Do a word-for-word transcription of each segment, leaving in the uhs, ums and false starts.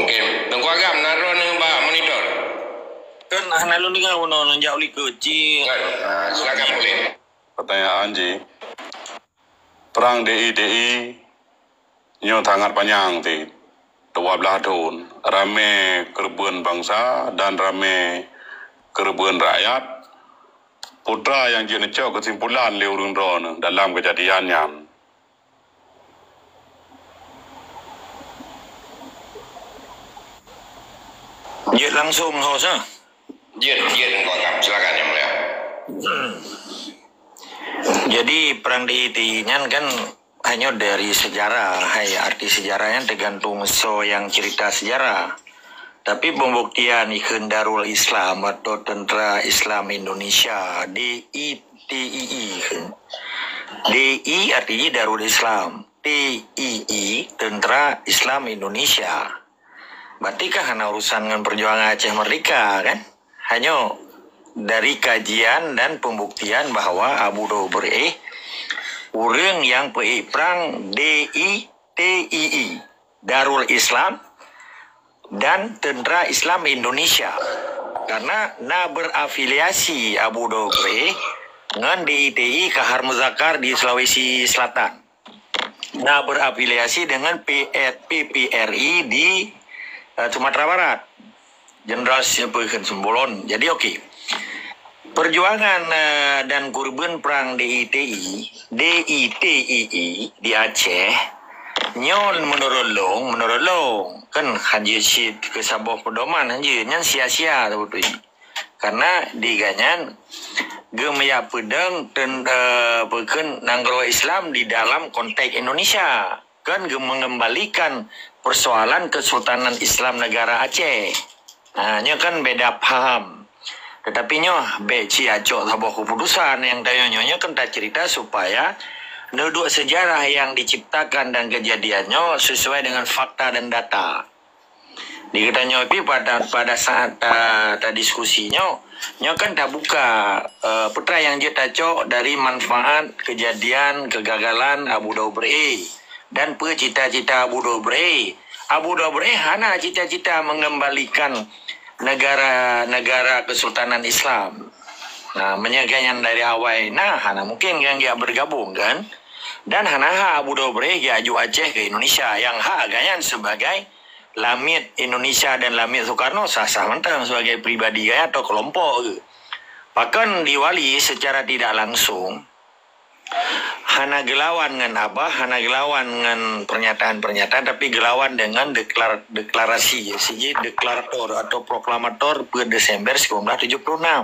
Oke, Teungku Agam, na droeneuh bak monitor. Kan hana lôn deungoe bunoe neujak u likot cit. Kan, ah, silakan boleh. Pertanyaan jih, perang D I T I nyoe sangat panyang cit, dua belas thon, ramé keureubeuen bansa dan ramé keureubeuen rakyat. Peue nyang jeuet neucok keusimpulan lé ureuëng droeneuh dalam keujadian nyan? Jeuet langsung, host, ah. Jeuet, jeuet, Teungku Agam. Silakan, Yang Mulia. Jadi, perang D I T I nyan kan hanya dari sejarah, hai arti sejarah nyan tergantung soe nyang cerita sejarah. Tapi pembuktian ikheun Darul Islam atau Tentera Islam Indonesia, D I T I I kheun. D I artinya Darul Islam, T I I Tentera Islam Indonesia. Berarti kan hana urusan dengan perjuangan Aceh Merdeka kan? Hanya dari kajian dan pembuktian bahwa Abu Dobre ureuëng nyang peuék prang D I T I I, Darul Islam dan Tentera Islam Indonesia. Karena na berafiliasi Abu Dobre ngon D I T I Kahar Muzakar di Sulawesi Selatan. Na berafiliasi dengan P R, P P R I di, eh, Sumatera Barat. Jenderal siapa kan Sembolon. Jadi, oke. Perjuangan, eh, dan keureubeuen perang D I T I, D I T I I di Aceh, nyoe menurut lôn, menurut lôn, kan hana cit keu saboh pedoman hana, nyan sia-sia beutôi. Karena di gobnyan geumeuyak peudong ten-, eh, peukheun nanggroe Islam di dalam konteks Indonesia, kan geu-, mengembalikan persoalan Kesultanan Islam Negara Aceh. Ha, nyoe kan beda paham. Tetapi nyoe bék cit acok saboh keputusan nyang tanyoe nyoe, nyoe kan tacerita supaya duduk sejarah yang diciptakan dan kejadian nyoe sesuai dengan fakta dan data. Di geutanyoe pih pada, pada saat ta, tadiskusi nyoe, nyoe kan tabuka, eh, peue nyang jeuet tacok dari manfaat kejadian kegagalan Abu Dobre dan peue cita-cita Abu Dobre. Abu Dobre hana cita-cita mengembalikan negara-negara Kesultanan Islam. Nah, meunyoe gobnyan dari awai na, hana mungkin gobnyan bergabung kan? Dan hana hak Abu Dobre geuaju Aceh keu Indonesia nyang hak gobnyan sebagai lamiet Indonesia dan lamiet Soekarno sah-sah mantong sebagai pribadi gaya atau kelompok ke. Bahkan di Wali secara tidak langsung hana gelawan ngon abah, hana gelawan ngon pernyataan-pernyataan, tapi gelawan dengan deklar-, deklarasi, siji deklarator atau proklamator per Desember sembilan belas tujuh puluh enam.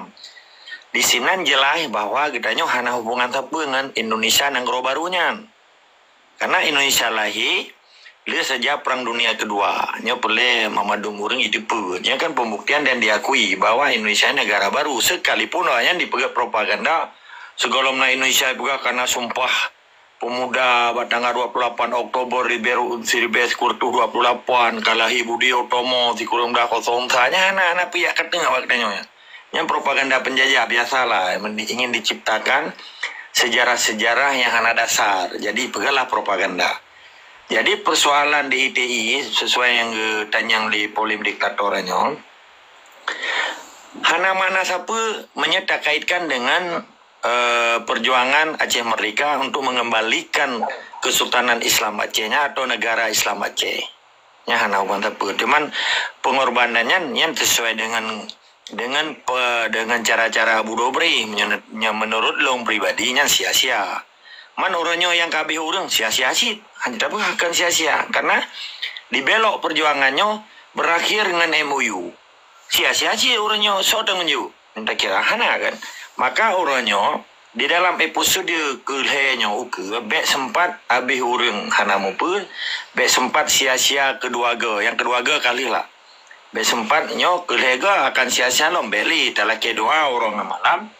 Di sinan jelas bahwa geutanyoe hana hubungan sapeue ngon Indonesia nanggroe baru nyan. Karena Indonesia lahé lé sejak Perang Dunia Kedua. Nyoe peureulée mandum ureuëng jiteupeue. Nyoe kan pembuktian dan diakui bahwa Indonesia negara baru, sekalipun awaknyan dipeugah propaganda, sigohlom na Indonesia peugah karena Sumpah Pemuda bak tanggal dua puluh lapan Oktober seribu sembilan ratus dua puluh lapan, ka lahé Budi Utomo sikureueng blah kosong sa, nyan hana, hana piyak kateung awak tanyoe nyan. Nyan propaganda penjajah biasalah, ingin diciptakan sejarah-sejarah yang hana dasar. Jadi, peugahlah propaganda. Jadi, persoalan D I T I, sesuai nyang geutanyong lé polem diktator nyoe, hana makna sapeue meunyoe takaitkan dengan, eh, perjuangan Aceh Merdeka untuk mengembalikan Kesultanan Islam Aceh nyan atau Negara Islam Aceh. Nyan hana hubungan sapeue. Cuman pengorbanan nyan, nyan sesuai dengan, dengan pe-, dengan cara-cara Abu Dobre. Nyan, nyan menurut lôn pribadi nyan sia-sia. Man uroe nyoe nyang ka habéh ureuëng sia-sia cit. Hana tapeugah kon sia-sia. Karena dibelok perjuangan nyoe berakhir ngon M O U. Sia-sia cit uroe nyoe soe tanggong jaweueb? Takira hana kan? Maka uroe nyoe di dalam episode keu lhée nyoe ukeue bék sempat habéh ureuëng hana mupeue, bék sempat sia-sia keudua goe. Nyang keudua goe ka lheueh lah. Bék sempat nyoe keu lhée goe akan sia-sia lom bék lé talakée doa uroe ngon malam.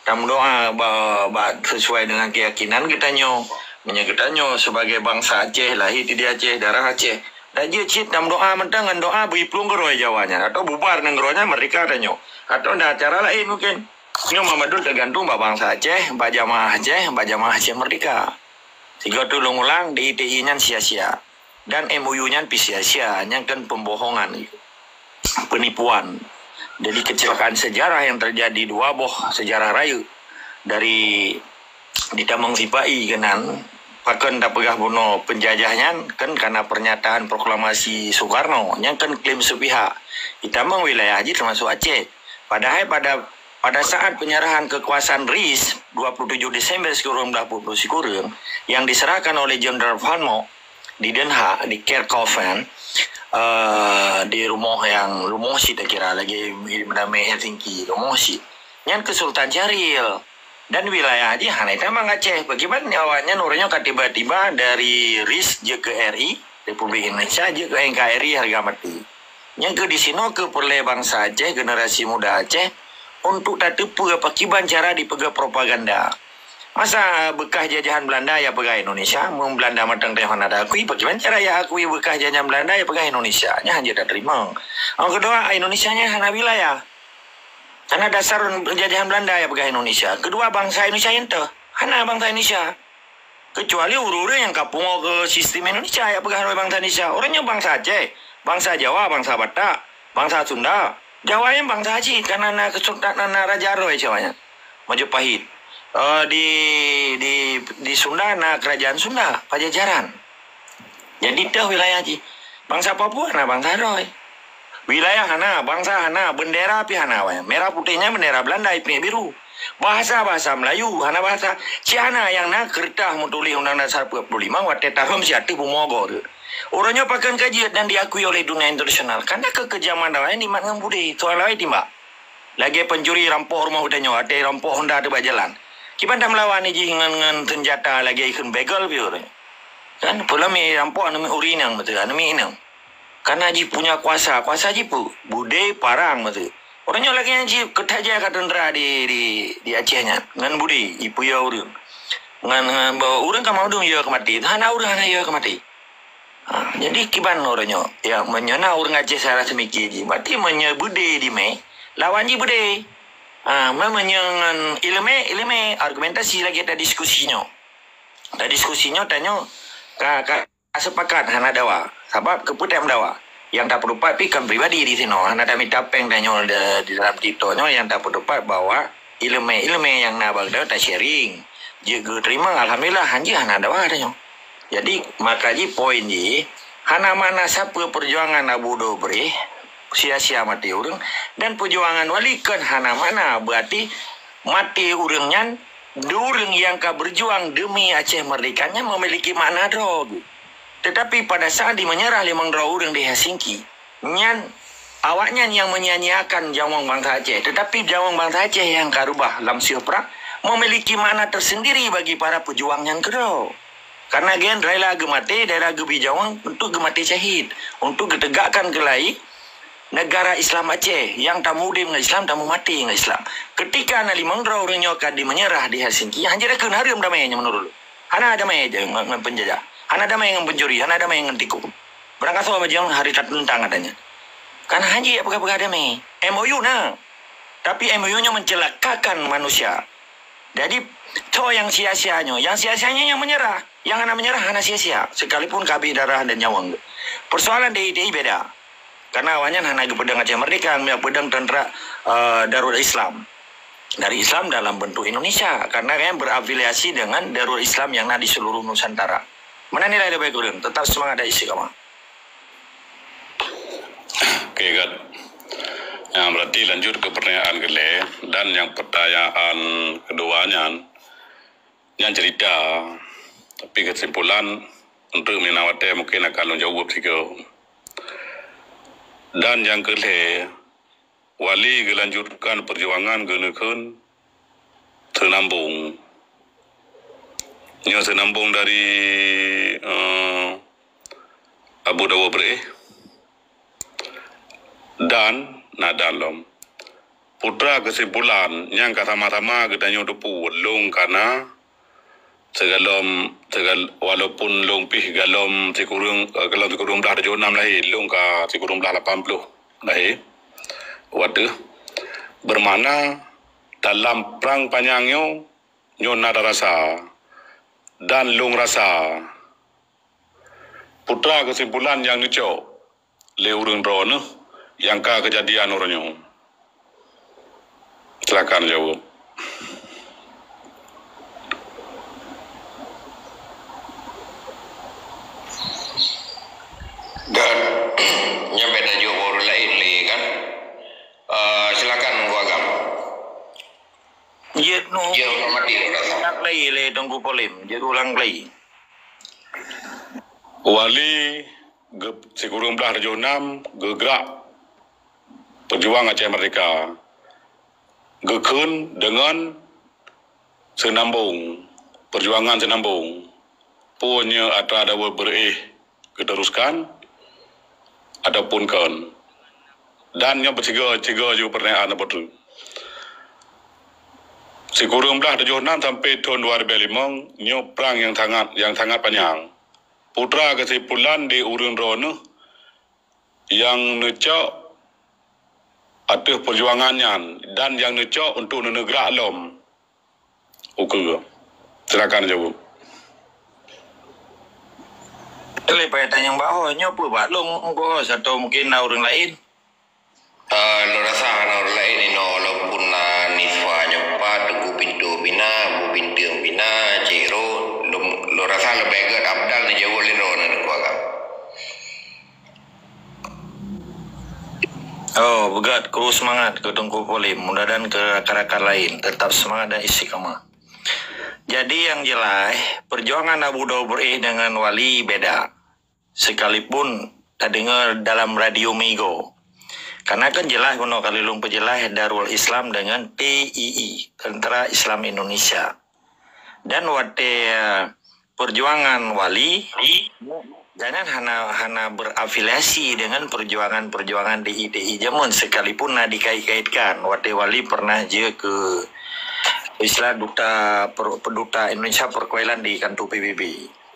Tameudoa ba, ba sesuai dengan keyakinan geutanyoe. Meunyoe geutanyoe sebagai bansa Aceh, lahé di Aceh, darah Aceh, dak jeuet cit tameudoa mantong ngon doa bri plueng keudroe Jawa nyan, atau bubar nanggroe nyan merdeka tanyoe. Atau na cara laén mungkin. Nyoe mandum tergantung bak bansa Aceh, bak jamaah Aceh, bak jamaah Aceh merdeka. Sigoe teuk lôn ulang, D I T I nyan sia-sia. Dan M O U nyan pih sia-sia, nyan kan pembohongan, penipuan. Jadi kecelakaan sejarah yang terjadi dua boh sejarah rayeuk dari di Tamong Sipa'i keunan, pakon tapeugah bunoe penjajah nyan kan karena pernyataan proklamasi Soekarno, nyan kan klaim sepihak. Di Tamong wilayah jih termasuk Aceh. Padahai pada pada saat penyerahan kekuasaan RIS dua puluh tujuh Desember sikureueng blah puluh sikureueng yang diserahkan oleh Jenderal Van Mook di Den Haag, di Kerkhoven, eh, di rumoh yang rumoh sit, kira lagi bernama Helsinki, rumoh sit. Nyan Kesultan Syahril. Dan wilayah jih hana itamong Aceh. Pakriban awaknyan uroe nyoe ka tiba-tiba dari RIS jeuet keu R I, Republik Indonesia, jeuet keu N K R I harga mati. Nyang keu di sinoe keu peureulée bansa Aceh, generasi muda Aceh, untuk tateupeue pakriban cara dipeugah propaganda. Masa bekas jajahan Belanda ya peugah Indonesia, mun Belanda mantong teuh hana taakui, pakriban cara ya akui bekas jajahan Belanda ya peugah Indonesia. Nyan hana jeuet tateurimong. Nyang keudua, Indonesia nyan hana wilayah. Karena dasar jajahan Belanda ya peugah Indonesia. Keudua, bansa Indonesia nyan teuh hana bansa Indonesia. Kecuali ureuëng-ureuëng nyang ka pungo keu sistem Indonesia ya peugah bansa Indonesia. Ureuëng nyoe bansa Aceh, bansa Jawa, bansa Batak, bansa Sunda. Jawa nyan bansa cit, karena na kesultanan, na raja roh Jawa nyan. Majapahit. Eh, di di di Sunda na kerajaan Sunda, Pajajaran. Jadi teuh wilayah jih. Bansa Papua na bansa roh. Wilayah hana, bansa hana, bendera pih hana. Merah putih nyan bendera Belanda, ipek biru. Bahasa-bahasa Melayu, hana bahasa. Cit hana nyang na keureutah meutuléh Undang Dasar empat puluh lima watée tahun siateuh bumoe goe. Uroe nyoe pakon ka jeuet dan diakui oleh dunia internasional. Karena keu keujaman awaknyan nikmat ngon budé, soe lawai timbak. Lagée pencuri rampok rumoh geutanyoe, watée rampok honda teuh bak jalan. Kiban tameulawan jih ngon, ngon senjata lagée ikheun begal piôh. Kan, peulami rampok aneuk uri inong beutôi, aneuk inong. Karena jih punya kuasa, kuasa jih peue? Budé, parang beutôi. Uroe nyoe lagée nyan jih keutaja ka teuntara di, di, di Aceh nyan, ngon budé, ipeuyue ureuëng. Ngon, ngon bahwa ureuëng ka mandum yue keu maté, hana ureuëng hana yue keu maté. Ha, jadi kiban uroe nyoe, ya, meunyoe na ureuëng Aceh salah seumiké jih, berarti meunyoe budé di mé, lawan jih budé. Ha, meunyoe ngon ileumé, ileumé, argumentasi lagée tadiskusi nyoe. Tadiskusi nyoe tanyoe ka, ka sepakat hana dawa. Sabab keupeue teuh dawa? Nyang tapeutupat pih kan pribadi di sinoe. Hana tamita péng tanyoe di, di dalam TikTok nyoe nyang tapeutupat bahwa ileumé-ileumé nyang na bak tanyoe ta-sharing. Jeuet geuteurimong, alhamdulillah, hanjeuet hana dawa tanyoe. Jadi, maka jih poin jih, hana makna sapeue perjuangan Abu Dobreh, sia-sia maté ureuëng, dan perjuangan Wali kon hana makna, berarti maté ureuëng nyan, ureuëng nyang ka berjuang demi Aceh merdeka nyan memiliki makna droe. Tetapi pada saat dimenyerah limong droe ureuëng di Helsinki, nyan awaknyan yang menyia-nyiakan nyawöng bansa Aceh. Tetapi nyawöng bansa Aceh nyang ka reubah lam siuh prang memiliki makna tersendiri bagi para pejuang nyan keudroe. Karena gen rela geumaté, rela geubri nyawöng untuk geumaté syahid, untuk geutegakkan keulai negara Islam Aceh nyang tameuudeb ngon Islam, tameumaté ngon Islam. Ketika na limong droe ureuëng nyoe ka dimenyerah di Helsinki, hanjeuet keu hareuem damai nyoe menurut lôn. Hana damai ngon, ngon penjajah. Hana damai ngon pencuri, hana damai ngon tikong. Barangkasoe bajang hari tateuntang katanya. Kan hanjeuet peugah-peugah damai. M O U na. Tapi M O U nyoe mencelakakan manusia. Jadi, toh yang sia-sia nyoe. Yang sia-sia nyoe yang menyerah. Yang hana menyerah hana sia-sia. Sekalipun ka habéh darah dan nyawöng. Persoalan D I T I beda. Karena awaknyan hana geupeudong Aceh Merdeka, nyan peudong tentara, eh, Darul Islam. Dari Islam dalam bentuk Indonesia. Karena yang berafiliasi dengan Darul Islam yang na di seluruh Nusantara. Meunan nilai leubeh kureueng. Tetap semangat dan istiqamah. Oke, Gat. Nah, berarti lanjut ke pertanyaan keulhée dan yang pertanyaan kedua nyan, nyan cerita. Tapi kesimpulan, untuk mina watée mungkin akan lôn jaweueb sigoe. Dan nyang keulhée, Wali geulanjutkan perjuangan geuneukheun seunambong. Nyoe seunambong dari, eh, Abu Dawa Breh dan na dan lom. Putra kesimpulan nyang ka sama-sama geutanyoe teupeu lôn kana sigalom, sigal-, walaupun lôn pih galom sikureueng, eh, galom sikureueng blah tujoh nam lahé, lôn ka sikureueng blah lapan ploh lahé. Wateuh, bermakna dalam prang panyang nyoe, nyoe na tarasa dan lôn rasa. Putra keusimpulan nyang neucok lé ureuëng droeneuh nyang ka keujadian uroe nyoe? Silakan jaweueb. Dan nyang beda jaweueb ureuëng laén lé kan. Uh, silakan Teungku Agam. Jeuet nu. Jeuet mati dah rasa. Ulang lagi lé Teungku Polim. Jeuet ulang lagi. Wali sikureueng blah tujoh nam geugrak peujuang Aceh Merdeka geukheun deungon seunambong, peujuangan seunambong, peue nyang atra Daud Beureueh geuteruskan ataupun kon. Dan nyoe peusigoe-sigoe ju peureunaan apa tu. Sikureueng blah tujoh nam sampai thon dua ribu lima nyoe prang nyang sangat nyang sangat panyang. Putra keusimpulan di ureuëng droeneuh nyang neucok ateueh peujuangan nyan dan nyang neucok untuk neuneugrak lom. Ukeue. Silakan jaweueb. Lé payah tanyong bahoe nyoe peue bak lôn ukeue atau mungkin na ureuëng laén? Uh, lôn rasa hana ureuëng laén inoe walaupun na Nisfa nyoe pat, Teungku Pintoe pih na, Abu Binteueng pih na, Cik Ro, lôn rasa leubeh gét afdal neujaweueb lé droeneuh Teungku Agam. Oh, beugét, kru seumangat keu Teungku Polim, mudah-mudahan keu rakan-rakan laén tetap seumangat dan istiqamah. Jadi nyang jeulaih, peujuangan Abu Daud Beureueh deungon Wali beda. Sekalipun tadeungoe dalam radio Migo. Karena kan jeulaih bunoe kali lôn peujeulaih Darul Islam deungon T I I, Tentara Islam Indonesia. Dan watée peujuangan Wali, gobnyan hana hana berafiliasi dengan perjuangan-perjuangan D I D I jameun, sekalipun na dikait-kaitkan. Watée Wali pernah jeuet keu istilah duta per, duta Indonesia perkuailan di kantor P B B.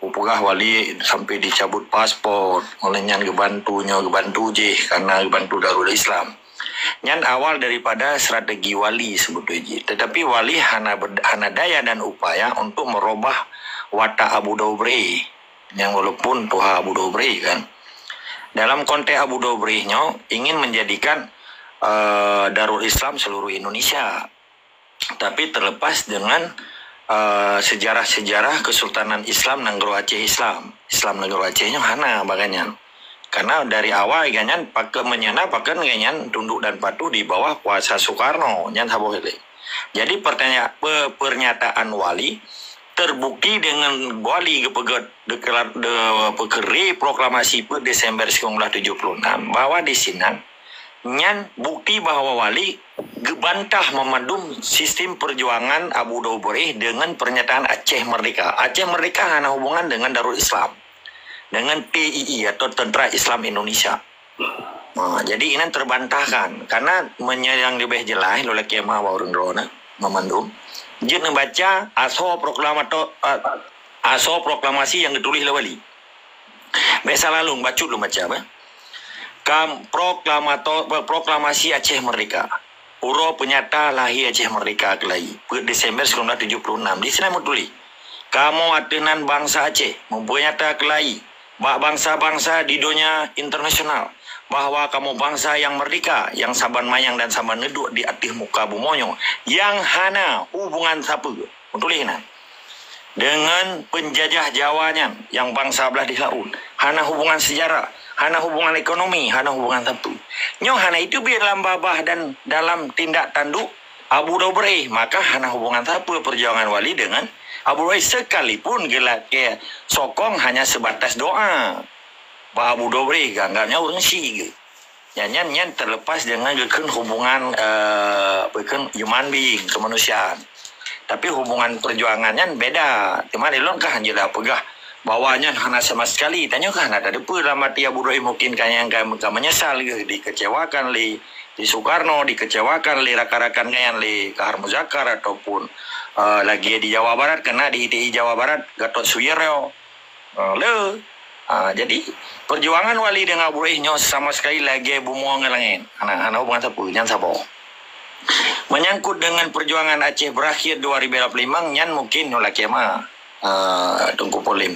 Upeugah Wali sampai dicabut paspor, oleh nyan geubantu nyoe geubantu jih karena geubantu Darul Islam. Nyan awal daripada strategi Wali sebetulnya jih. Tetapi Wali hana hana daya dan upaya untuk merubah watak Abu Daud Beureueh. Nyang walaupun tuha Abu Daud Beureueh kan. Dalam konteks Abu Daud Beureueh nyoe ingin menjadikan uh, Darul Islam seluruh Indonesia. Tapi terlepas dengan uh, sejarah-sejarah Kesultanan Islam Nanggroe Aceh Islam. Islam Nanggroe Aceh nyoe hana bagian nyan. Karena dari awal gobnyan pakon meunyoe na pakon gobnyan tunduk dan patuh di bawah kuasa Soekarno nyan saboh ilée. Jadi pertanya, pe, pernyataan Wali terbukti dengan Wali geupeugét deklarasi proklamasi peuet Desember seribu sembilan ratus tujuh puluh enam bahwa di sinan nyan bukti bahwa Wali geubantah meumandum sistem perjuangan Abu Daud Beureueh dengan pernyataan Aceh Merdeka. Aceh Merdeka hana hubungan dengan Darul Islam, dengan T I I atau Tentara Islam Indonesia. Ha, jadi inan terbantahkan karena menyang lebih jelas lolaki ma wa urun rona memandum. Jeuet neubaca asoe proklamator uh, asoe proklamasi yang ditulis oleh Wali. Biasa lalu bacut lu macam eh. Kam proklamator proklamasi Aceh Merdeka. Uroe peunyata lahé Aceh Merdeka keulai, peuet Desember seribu sembilan ratus tujuh puluh enam. Di sinan meutuléh, kamoe ateueh nan bansa Aceh meupeunyata keulai bak bansa-bansa di donya internasional bahwa kamoe bansa nyang merdeka nyang saban manyang dan saban neuduek di ateueh muka bumoe nyoe nyang hana hubungan sapeue. Meutuléh nan. Deungon peunjajah Jawa nyan nyang bansa blah di laôt, hana hubungan seujarah, hana hubungan ekonomi, hana hubungan sapeue. Nyoe hana iteubiet lam babah dan dalam tindak tanduk Abu Daud Beureueh, maka hana hubungan sapeue peujuangan Wali deungon Abu Daud Beureueh, sekalipun geulakée sokong hanya seubatas doa bak Abu Daud Beureueh, geuanggap nyan ureuëng syiek. Nyan nyan nyan terlepas dengan geukheun hubungan uh, geukheun human being, kemanusiaan. Tapi hubungan perjuangan nyan beda. Teuma lé lôn ka hanjeuet peugah bahwa nyan hana sama sekali. Tanyoe ka hana tateupeue dalam hati Abu Daud mungkin ka nyang ka, ka menyesal geuh dikecewakan lé di Soekarno, dikecewakan lé rakan-rakan nyan lé Kahar Muzakar ataupun uh, lagi di Jawa Barat kena di I T I Jawa Barat Gatot Suwiryo. Uh, le Ha, jadi perjuangan Wali dengan Abu Daud nyoe sama sekali lagée bumoe ngon langét. Hana hana hubungan sapeue nyan saboh. Menyangkut dengan perjuangan Aceh berakhir dua ribu dua puluh lima nyan mungkin nyoe lakée ma uh, Teungku Polim.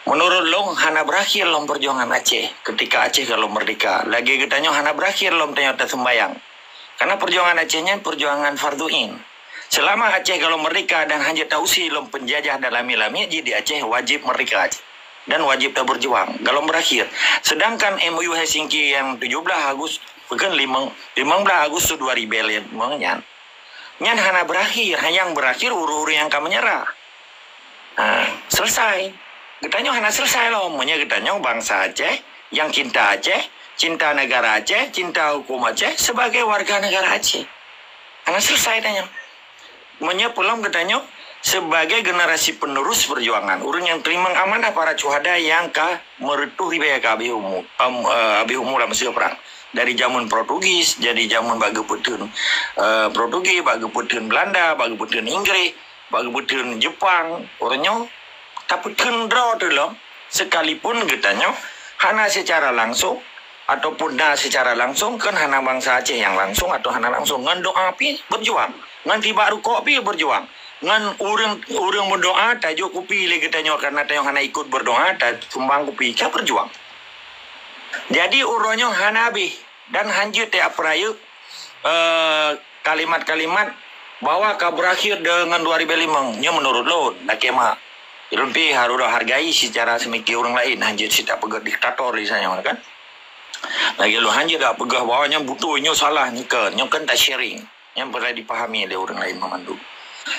Meunurot lôn, hana beurakhir lom peujuangan Aceh keutika Aceh gohlom meurdehka. Lagée geutanyoe hana beurakhir lom tanyoe taseumbayang. Karna peujuangan Aceh nyan peujuangan fardhu ain. Seulama Aceh gohlom meurdehka dan hana jeuet ta-use lom peunjajah dan lamiet-lamiet jih di Aceh, wajéb meurdehka Aceh dan wajéb tabeurjuang gohlom beurakhir. Seudangkan M O U Helsinki nyang tujoh blaih Agus-, bukan, limong, limong blaih Agustus dua ribu lima nyan, nyan hana beurakhir, hana beurakhir ureuëng-ureuëng nyang ka meunyeurah. Ha, selesai. Geutanyoe hana selesai lom. Meunyoe geutanyoe bansa Aceh, nyang cinta Aceh, cinta negara Aceh, cinta hukum Aceh sebagai warga negara Aceh. Hana selesai tanyoe. Meunyoe peulom geutanyoe sebagai generasi penerus perjuangan, ureuëng nyang teurimong amanah para syuhada nyang ka meureutoh ribée ka habéh umu, em, eh, habéh umu lam meuseu prang. Dari jameun Portugis, dari jameun bak geupeuteun, eh, Portugis, bak geupeuteun Belanda, bak geupeuteun Inggris, bak geupeuteun Jepang, uroe nyoe tapeuteun droe teuh lom, sekalipun geutanyoe hana secara langsung ataupun na secara langsung, kan hana bansa Aceh nyang langsung atau hana langsung, ngon doa pi berjuang, ngon tibak rukok pi berjuang, ngon ureuëng, ureuëng meudoa tajok kupi lé geutanyoe, karena tanyoe hana ikut berdoa, tasumbang kupi, ka berjuang. Jadi uroe nyoe hana habéh dan hanjeuet teuaprayek, eh, kalimat-kalimat bahwa ka berakhir dengan dua ribu lima nyoe, menurut lôn, lakée mak. Lôn pi harus hargai secara semikian ureuëng lain, hanjeuet sit tapeugah diktator di sana kan. Lagi lôn hanjeuet tapeugah bahwa nyang beutôi nyoe salah, nyoe kan, nyoe kan ta-sharing. Nyang peureulée dipahami lé ureuëng lain meumandum.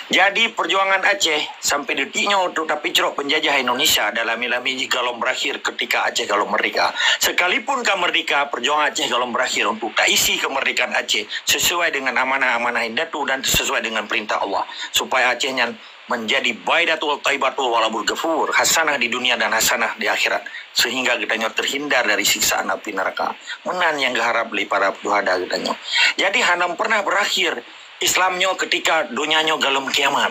Jadi, perjuangan Aceh sampai detik nyoe untuk tapicrok penjajah Indonesia dan lami-lami jih gohlom berakhir ketika Aceh gohlom merdeka. Sekalipun ka merdeka, perjuangan Aceh gohlom berakhir untuk taisi kemerdekaan Aceh sesuai dengan amanah-amanah indatu dan sesuai dengan perintah Allah, supaya Aceh nyan menjadi baidatul thaibatul walabul ghafur, hasanah di dunia dan hasanah di akhirat, sehingga geutanyoe terhindar dari siksaan api neraka. Meunan nyang geuharab lé para syuhada geutanyoe. Jadi, hana pernah berakhir Islam nyoe ketika donya nyoe gohlom kiamat.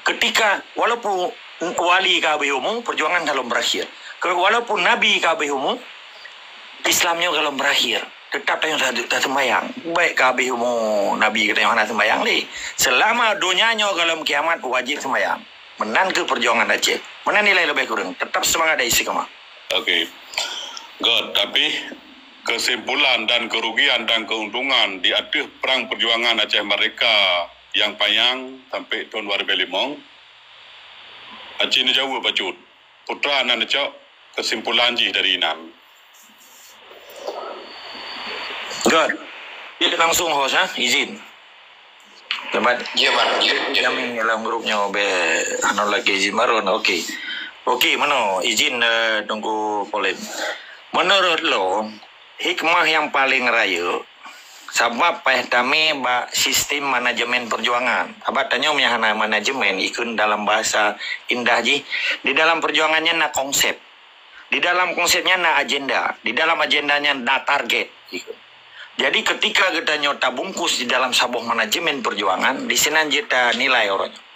Ketika, walaupun wali ka habéh umu, perjuangan gohlom berakhir. Ke-, walaupun nabi ka habéh umu, Islam nyoe gohlom berakhir. Tetap tanyoe ta-, taseumbayang. Baik ka habéh umu nabi geutanyoe hana seumbayang lé. Seulama donya nyoe gohlom kiamat, wajéb seumbayang. Meunan keuh perjuangan Aceh. Meunan nilai leubeh kureueng. Tetap seumangat dan istiqamah. Okey. Good. Tapi, kesimpulan dan kerugian dan keuntungan di ateueh perang perjuangan Aceh Merdeka nyang panyang sampai thon dua ribu lima, aci neujaweueb bacut. Putra nan neucok kesimpulan jih dari inan. Good. Jadi langsung host, ha? Izin. Tempat Ya, Bang. Ya, ya. Kami dalam grup nyoe be hana lagi izin baru. Okey. Okey, mano izin, eh, Teungku Polem. Menurut lo, hikmah yang paling rayeuk, sabab paih tamé bak sistem manajemen perjuangan. Abah tanyoe meunyo hana manajemen, ikheun dalam bahasa indah jih, di dalam perjuangan nyan na konsep. Di dalam konsep nyan na agenda. Di dalam agenda nyan na target. Jadi, ketika geutanyoe tabungkus di dalam saboh manajemen perjuangan, di sinan jeuet tanilai uroe nyoe.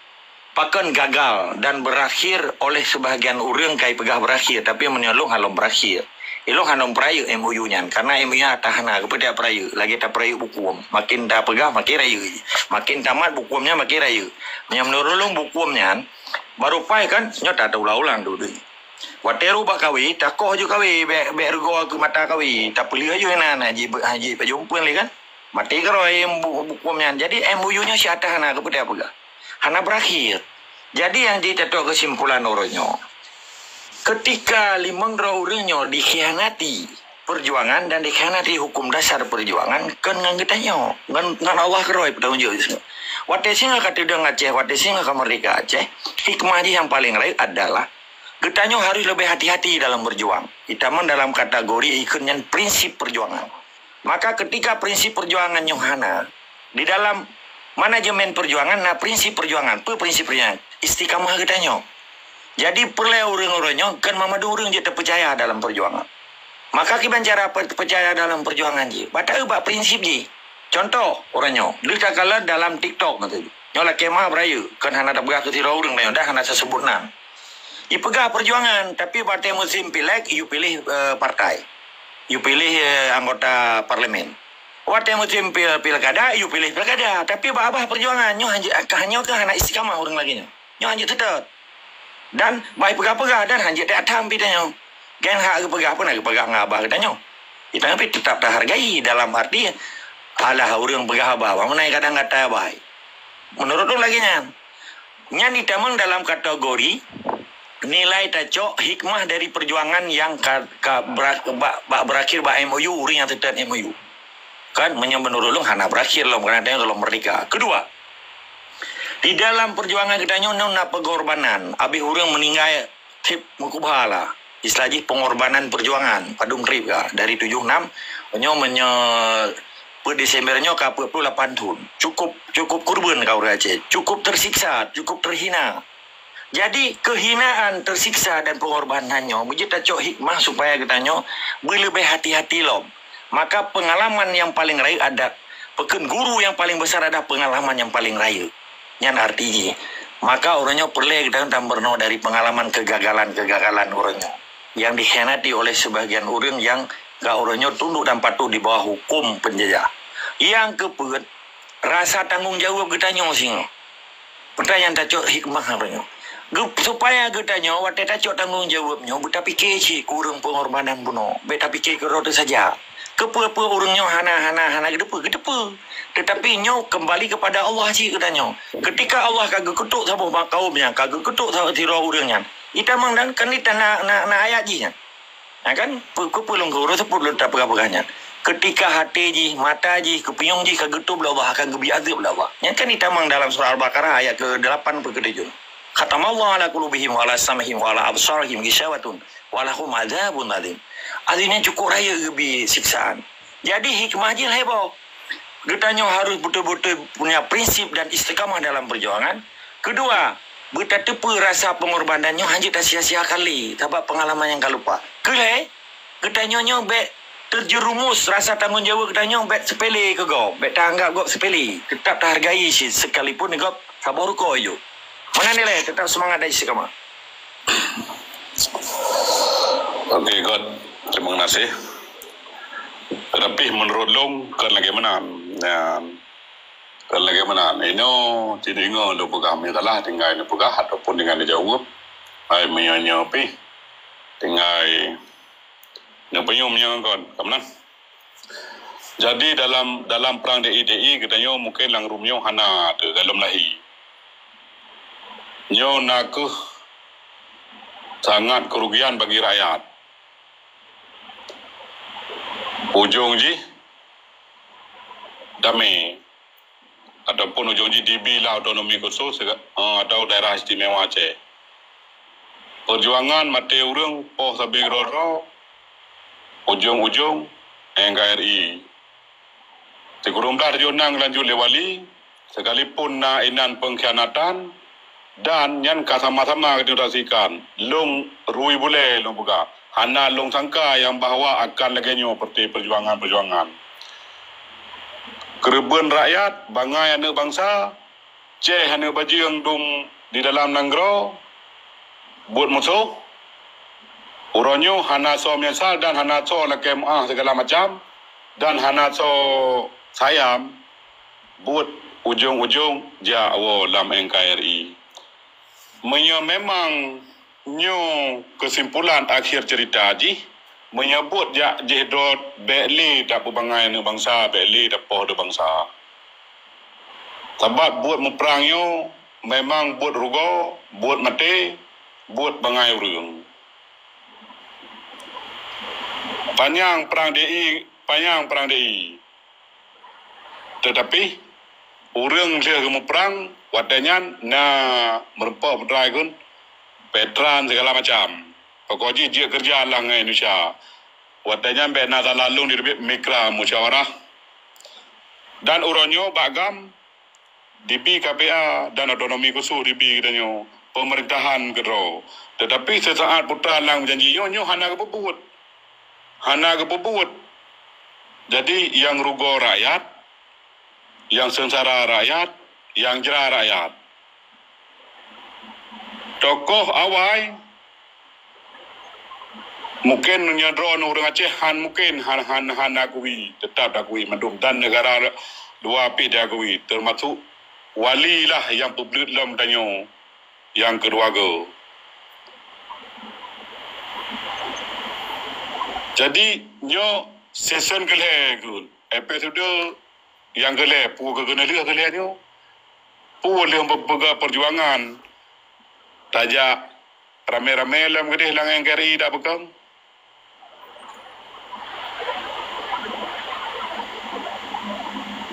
Pakon gagal dan berakhir oleh sebahagian ureuëng kai peugah berakhir, tapi meunyoe lôn hana lom berakhir. Ilôn hana lom peurayeuk M O U nyan, karena M O U nyan ata hana, keupeue tapeurayeuk, lagée tapeurayeuk bukom. Makin tapeugah, makin rayeuk. Makin tamat bukom nyan, makin rayeuk. Meunyoe meunurot lôn bukom nyan, baru pai kan, nyoe ta-, taulang-ulang tu. Watée roh bak kawé, takoh ju kawé, bék, bék rugoe keu mata kawé, tapeuleueh ju inan, hana jih, hana jih pajoh umpeuen lé kan. Maté keudroe bu-, bukom nyan. Jadi, M O U nyoe si ata hana, keupeue tapeugah. Hana berakhir. Jadi, nyang jeuet tatok keusimpulan uroe nyoe. Ketika limong droe ureuëng nyoe dikhianati perjuangan dan dikhianati hukum dasar perjuangan, kon ngon geutanyoe, ngon, ngon Allah keudroe peutanggong jaweueb. Watée singoh ka teudong Aceh, watée singoh ka merdeka Aceh, hikmah jih nyang paleng rayeuk adalah geutanyoe harus leubeh hati-hati dalam berjuang. Itamong dalam kategori ikheun nyan prinsip perjuangan. Maka ketika prinsip perjuangan nyoe hana, di dalam manajemen perjuangan na prinsip perjuangan. Peue prinsip perjuangan? Istiqamah geutanyoe. Jadi, peureulée ureuëng-ureuëng nyoe kon mamandum ureuëng jeuet tapeucaya dalam perjuangan. Maka kiban cara pe-, peucaya dalam perjuangan jih? Bak taeu bak prinsip jih. Contoh, uroe nyoe, deuh takalon dalam TikTok nyoe. Nyoe lakée meuah beurayeuk, kon hana tapeugah keu sidroe ureuëng nyoe, dah hana taseubut nan. Ipeugah perjuangan, tapi watée musim pileg, yue piléh, eh, partai. Yue piléh, eh, anggota parlemen. Watée musim pil-, pilkada, yue piléh pilkada. Tapi bak babah perjuangan, nyoe hanjeuet, ka nyoe ka hana istiqamah ureuëng lagée nyoe. Nyoe hanjeuet seutôt. Dan bah peugah-peugah dan hanjeuet that tham pih tanyoe. Kan hak geupeugah pun hak geupeugah ngon abah geutanyoe. Geutanyoe pih teutap tahargai dalam arti alah ureuëng peugah abah, bah meunai kadang gata abah. Menurut ulôn lagée nyan. Nyan jitamong dalam kategori nilai tacok hikmah dari perjuangan nyang ka, ka bera-, bak, bak berakhir bak M O U, ureuëng nyang teutet M O U. Kan, meunyoe menurut ulôn hana berakhir lom, karena tanyoe lom merdeka. Kedua, di dalam perjuangan geutanyoe nyoe na pengorbanan, abéh ureuëng meuninggai treb meukubah lah. Istilah jih pengorbanan perjuangan, padum treb ka dari tujoh enam, nyoe meunyoe peuet Desember nyoe ka peuet puluh lapan thon. Cukup, cukup kurban ka ureuëng Aceh, cukup tersiksa, cukup terhina. Jadi, kehinaan, tersiksa dan pengorbanan nyoe beujeuet tacok hikmah supaya geutanyoe beuleubeh hati-hati lom. Maka pengalaman nyang paleng rayeuk ada, peukheun guru nyang paleng besar ada pengalaman nyang paleng rayeuk. Nyan arti jih. Maka uroe nyoe peureulée geutanyoe tameurunoe dari pengalaman kegagalan-kegagalan uroe nyoe nyang dikhianati oleh sebagian ureuëng nyang ka uroe nyoe tunduk dan patuh di bawah huköm penjajah. Nyang keupeuet, rasa tanggong jaweueb geutanyoe singoh. Peue nyang tacok hikmah uroe nyoe. Geu-, supaya geutanyoe watée tacok tanggong jaweueb nyoe beutapike cit keu ureuëng pengorbanan bunoe, bék tapike keu droe teuh saja. Keupeue-peue ureuëng nyoe hana, hana, hana geuteupeue, geuteupeue. Teutapi nyoe keumbali keupada Allah cit geutanyoe. Keutika Allah ka geukeutok saboh makaum nyan, ka geukeutok saboh sidroe ureuëng nyan, itamong dan kan na, na, na ayat jih nyan. Ha kan? Pe-, keupeue lôn keu uroe seupôt lôn tapeugah-peugah nyan. Keutika até jih, mata jih, keupiôh jih ka geutôb lé Allah, akan geubri azeueb lé Allah. Nyan kan itamong dalam surah Al-Baqarah ayat keu delapan peuet keu tujoh. Khatamallahu ala qulubihim wa ala sam'ihim wa ala absarihim ghisyawatun wa lahum adzabun adzim. Azim nyan cukup rayeuk geubri siksaan. Jadi hikmah jih lhée boh. Geutanyoe harus beutôi-beutôi punya prinsip dan istiqamah dalam perjuangan. Kedua, beutateupeue rasa pengorbanan nyoe hanjeuet tasia-siakan lé sabab pengalaman nyang ka lupa. Keulhée, geutanyoe nyoe bék terjerumus rasa tanggong jaweueb geutanyoe bék sepele keu gob, bék taanggab gob sepele. Teutap tahargai cit sekalipun gob saboh rukoe jih. Meunan ilée, teutap seumangat dan istiqamah. Oke, God. Terima kasih. Tapi menurut lôn, kan lagée meunan. Nyan, kan lagée meunan. Inoe, ci deungoe lôn peugah, meunyoe salah tinggai neupeugah ataupun tinggai neujaweueb. Hai, meunyoe nyoe pih tinggai neupeunyum nyoe kon, ka meunan. Jadi dalam, dalam prang D I D I geutanyoe mungken lam rumoh hana teuh galom lahé. Nyoe na kheueh sangat kerugian bagi rakyat. Ujong jih damé ataupun ujong jih dibi lah otonomi khusus, eh, atau daerah istimewa Aceh. Perjuangan maté ureuëng poh sabe keudroe-droe, ujong-ujong N K R I. Sikureueng blah tujoh nam geulanjut lé wali, sekalipun na inan pengkhianatan, dan nyan ka sama-sama geutanyoe saksikan. Lôn rui bulée lôn peugah, hana lôn sangka nyang bahwa akan lagée nyoe seperti perjuangan-perjuangan. Keureubeuen rakyat, bangai aneuëk bansa, ceh aneuëk bajeueng dum di dalam nanggroe, buet musoh. Uroe nyoe hana soe meunyeusal dan hana soe lakée meuáh sigala macam, dan hana soe sayang buet ujong-ujong jak woe lam N K R I. Meunyoe memang nyoe keusimpulan akhé ceurita jih, meunyoe buet jak jih droe bék lé tapeubangai aneuëk bansa, bék lé tapoh aneuëk bansa. Sabab buet muprang nyoe memang buet rugoe, buet maté, buet bangai ureuëng. Panyang prang D I, panyang prang D I. Teutapi, ureuëng lheueh geumuprang, watée nyan na meurumpok peutrai gun, petran sigala macam. Pokok jih jeuet keureuja lam ngon Indonesia. Watée nyan bék na salah lôn diteubiet mitra musyawarah. Dan uroe nyoe bak GAM, dibi K P A dan otonomi khusus dibi geutanyoe, pemerintahan keudroe. Teutapi seusaat peutran lam janji nyoe, nyoe hana geupeubuet. Hana geupeubuet. Jadi, nyang rugoe rakyat, nyang seungsara rakyat, nyang jra rakyat. Tokoh awai, mungken meunyoe droeneuh ureuëng Aceh han mungken han, han, han akui, teutap akui mandum dan negara luwa pih diakui, teumasuk wali lah nyang peubleuet lom tanyoe nyang keudua goe. Jadi, nyoe sesi keulhèe keuh. Episode nyang keulhèe, peue keuh keuneulheueh keulhèe nyoe. Peue lheueh peugah peujuangan. Tajak ramé-ramé lom keudeh lam N K R I tapeukong.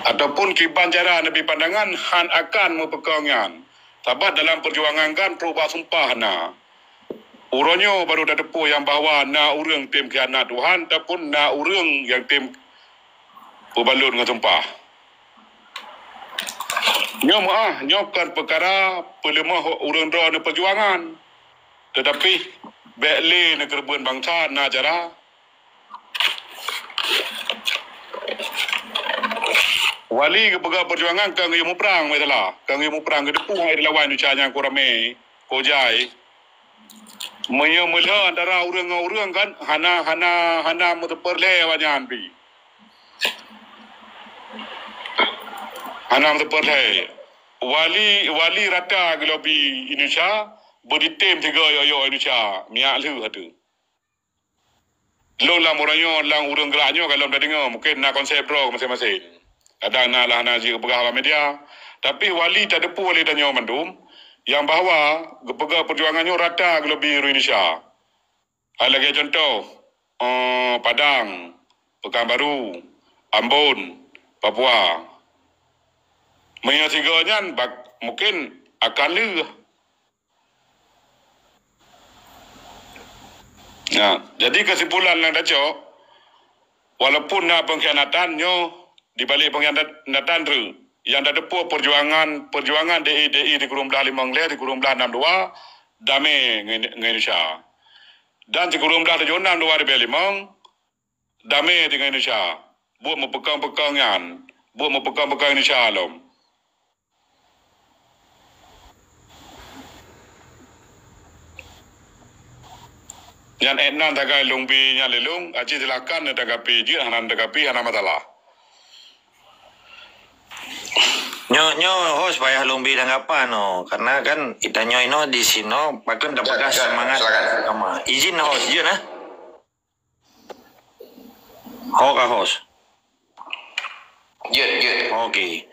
Ataupun kiban cara neubi pandangan han akan meupeukong nyan. Sabab dalam peujuangan kan trok bak sumpah na. Uroe nyoe baru tateupeue nyang bahwa na ureuëng tem khianat Tuhan ataupun na ureuëng nyang tem peubalot ngon sumpah. Nyoe meuáh, nyoe kon peukara peuleumoh ureuëng droeneuh peujuangan. Teutapi, bék lé neukeureubeuen bansa na cara. Wali geupeugah peujuangan ka geuyue muprang, masalah. Ka geuyue muprang, geuteupeue hai dilawan Indonesia nyang ku ramé, ku jai. Meunyoe meulhö antara ureuëng ngon ureuëng kan, hana, hana, hana meuteupeureulee awaknyan pi. Hana meuteupeureulee. Wali, wali rata geulobi Indonesia, beuditem tiga yok-yok Indonesia, miyak lheueh ateueh. Lôn lam uroe nyoe, lam ureuëng geurak nyoe ka lom tadeungoe, mungken na konsep droe maséng-maséng. Kadang na lah na jeuet geupeugah bak media. Tapi wali tateupeue lé tanyoe mandum, nyang bahwa geupeugah peujuangan nyoe rata geulobi ureuëng Indonesia. Hai lagée contoh, eh, Padang, Pekanbaru, Ambon, Papua. Meunyoe sigoe nyan bak-, mungken akan lheueh. Nah, jadi kesimpulan nyang tacok, walaupun na pengkhianatan nyoe, di balik pengkhianatan tu, nyang tateupeue perjuangan, perjuangan D I, D I di kureueng blah limong lhèe, di kureueng blah nam dua, damé ngon, ngon Indonesia. Dan di kureueng blah tujoh nam dua ribèe limong, damé deungon Indonesia. Buet meupeukong-peukong nyan, buet meupeukong-peukong Indonesia lom. Nyan Etnan tagai Lungbi nyan lé lôn, aci silakan neutanggapi jeuet, hana neutanggapi hana masalah. Nyoe, nyoe host payah Lungbi tanggapan, oh. Karena kan itanyoe inoe di sinoe, pakon tapeugah semangat sama. Izin host, jeuet nah. Ho ka host. Jeuet, jeuet. Oke.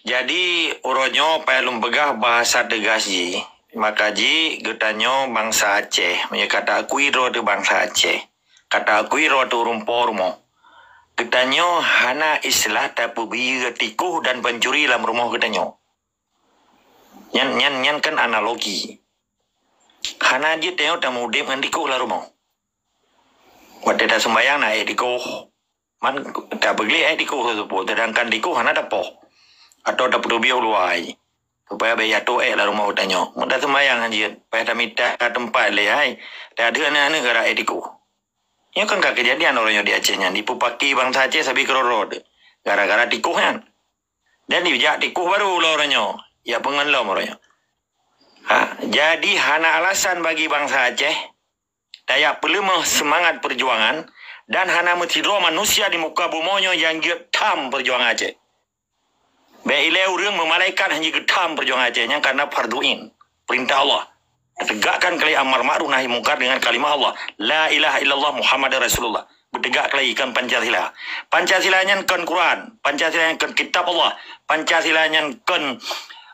Jadi, uroe nyoe payah lôn peugah bahasa teugas jih. Maka jih geutanyoe bansa Aceh, meunyoe ka taakui droe teuh bansa Aceh, ka taakui droe teuh ureuëng po rumoh, geutanyoe hana istilah tapeubiyeu tikoh dan pancuri lam rumoh geutanyoe. Nyan, nyan, nyan kan analogi. Hana jeuet tanyoe tameudeb ngon tikoh lam rumoh. Watée taseumbayang na ék tikoh. Man tapeugléh ék tikoh seupôt, seudangkan tikoh hana tapoh. Atawa tapeuteubiet u luwa jih. Supaya bék jatoh ék lam rumoh geutanyoe. Meunyoe taseumbayang han jeuet, payah tamita teumpat lé hai. Tadeuh aneuëk-aneuëk gara ék tikoh. Nyoe kan ka keujadian uroe nyoe di Aceh nyan, jipeupaki bansa Aceh sabe keudroe-droe teuh. Gara-gara tikoh nyan. Dan jijak tikoh baru lom uroe nyoe. Jak peungon lom uroe nyoe. Ha, jadi hana alasan bagi bansa Aceh tajak peuleumoh seumangat peujuangan dan hana meusidroe manusia di muka bumoe nyoe nyang jeuet tham peujuangan Aceh. Bék ilée ureuëng meumalaikat hana jeuet tham peujuangan Aceh nyan karena fardhu ain, peurintah Allah. Tegakkan keuhai amar ma'ruf nahi mungkar dengan kalimah Allah, "La ilaha illallah Muhammadur Rasulullah." Beutegak keuhai kon Pancasila. Pancasila nyan kon Quran, Pancasila nyan kon kitab Allah, Pancasila nyan kon,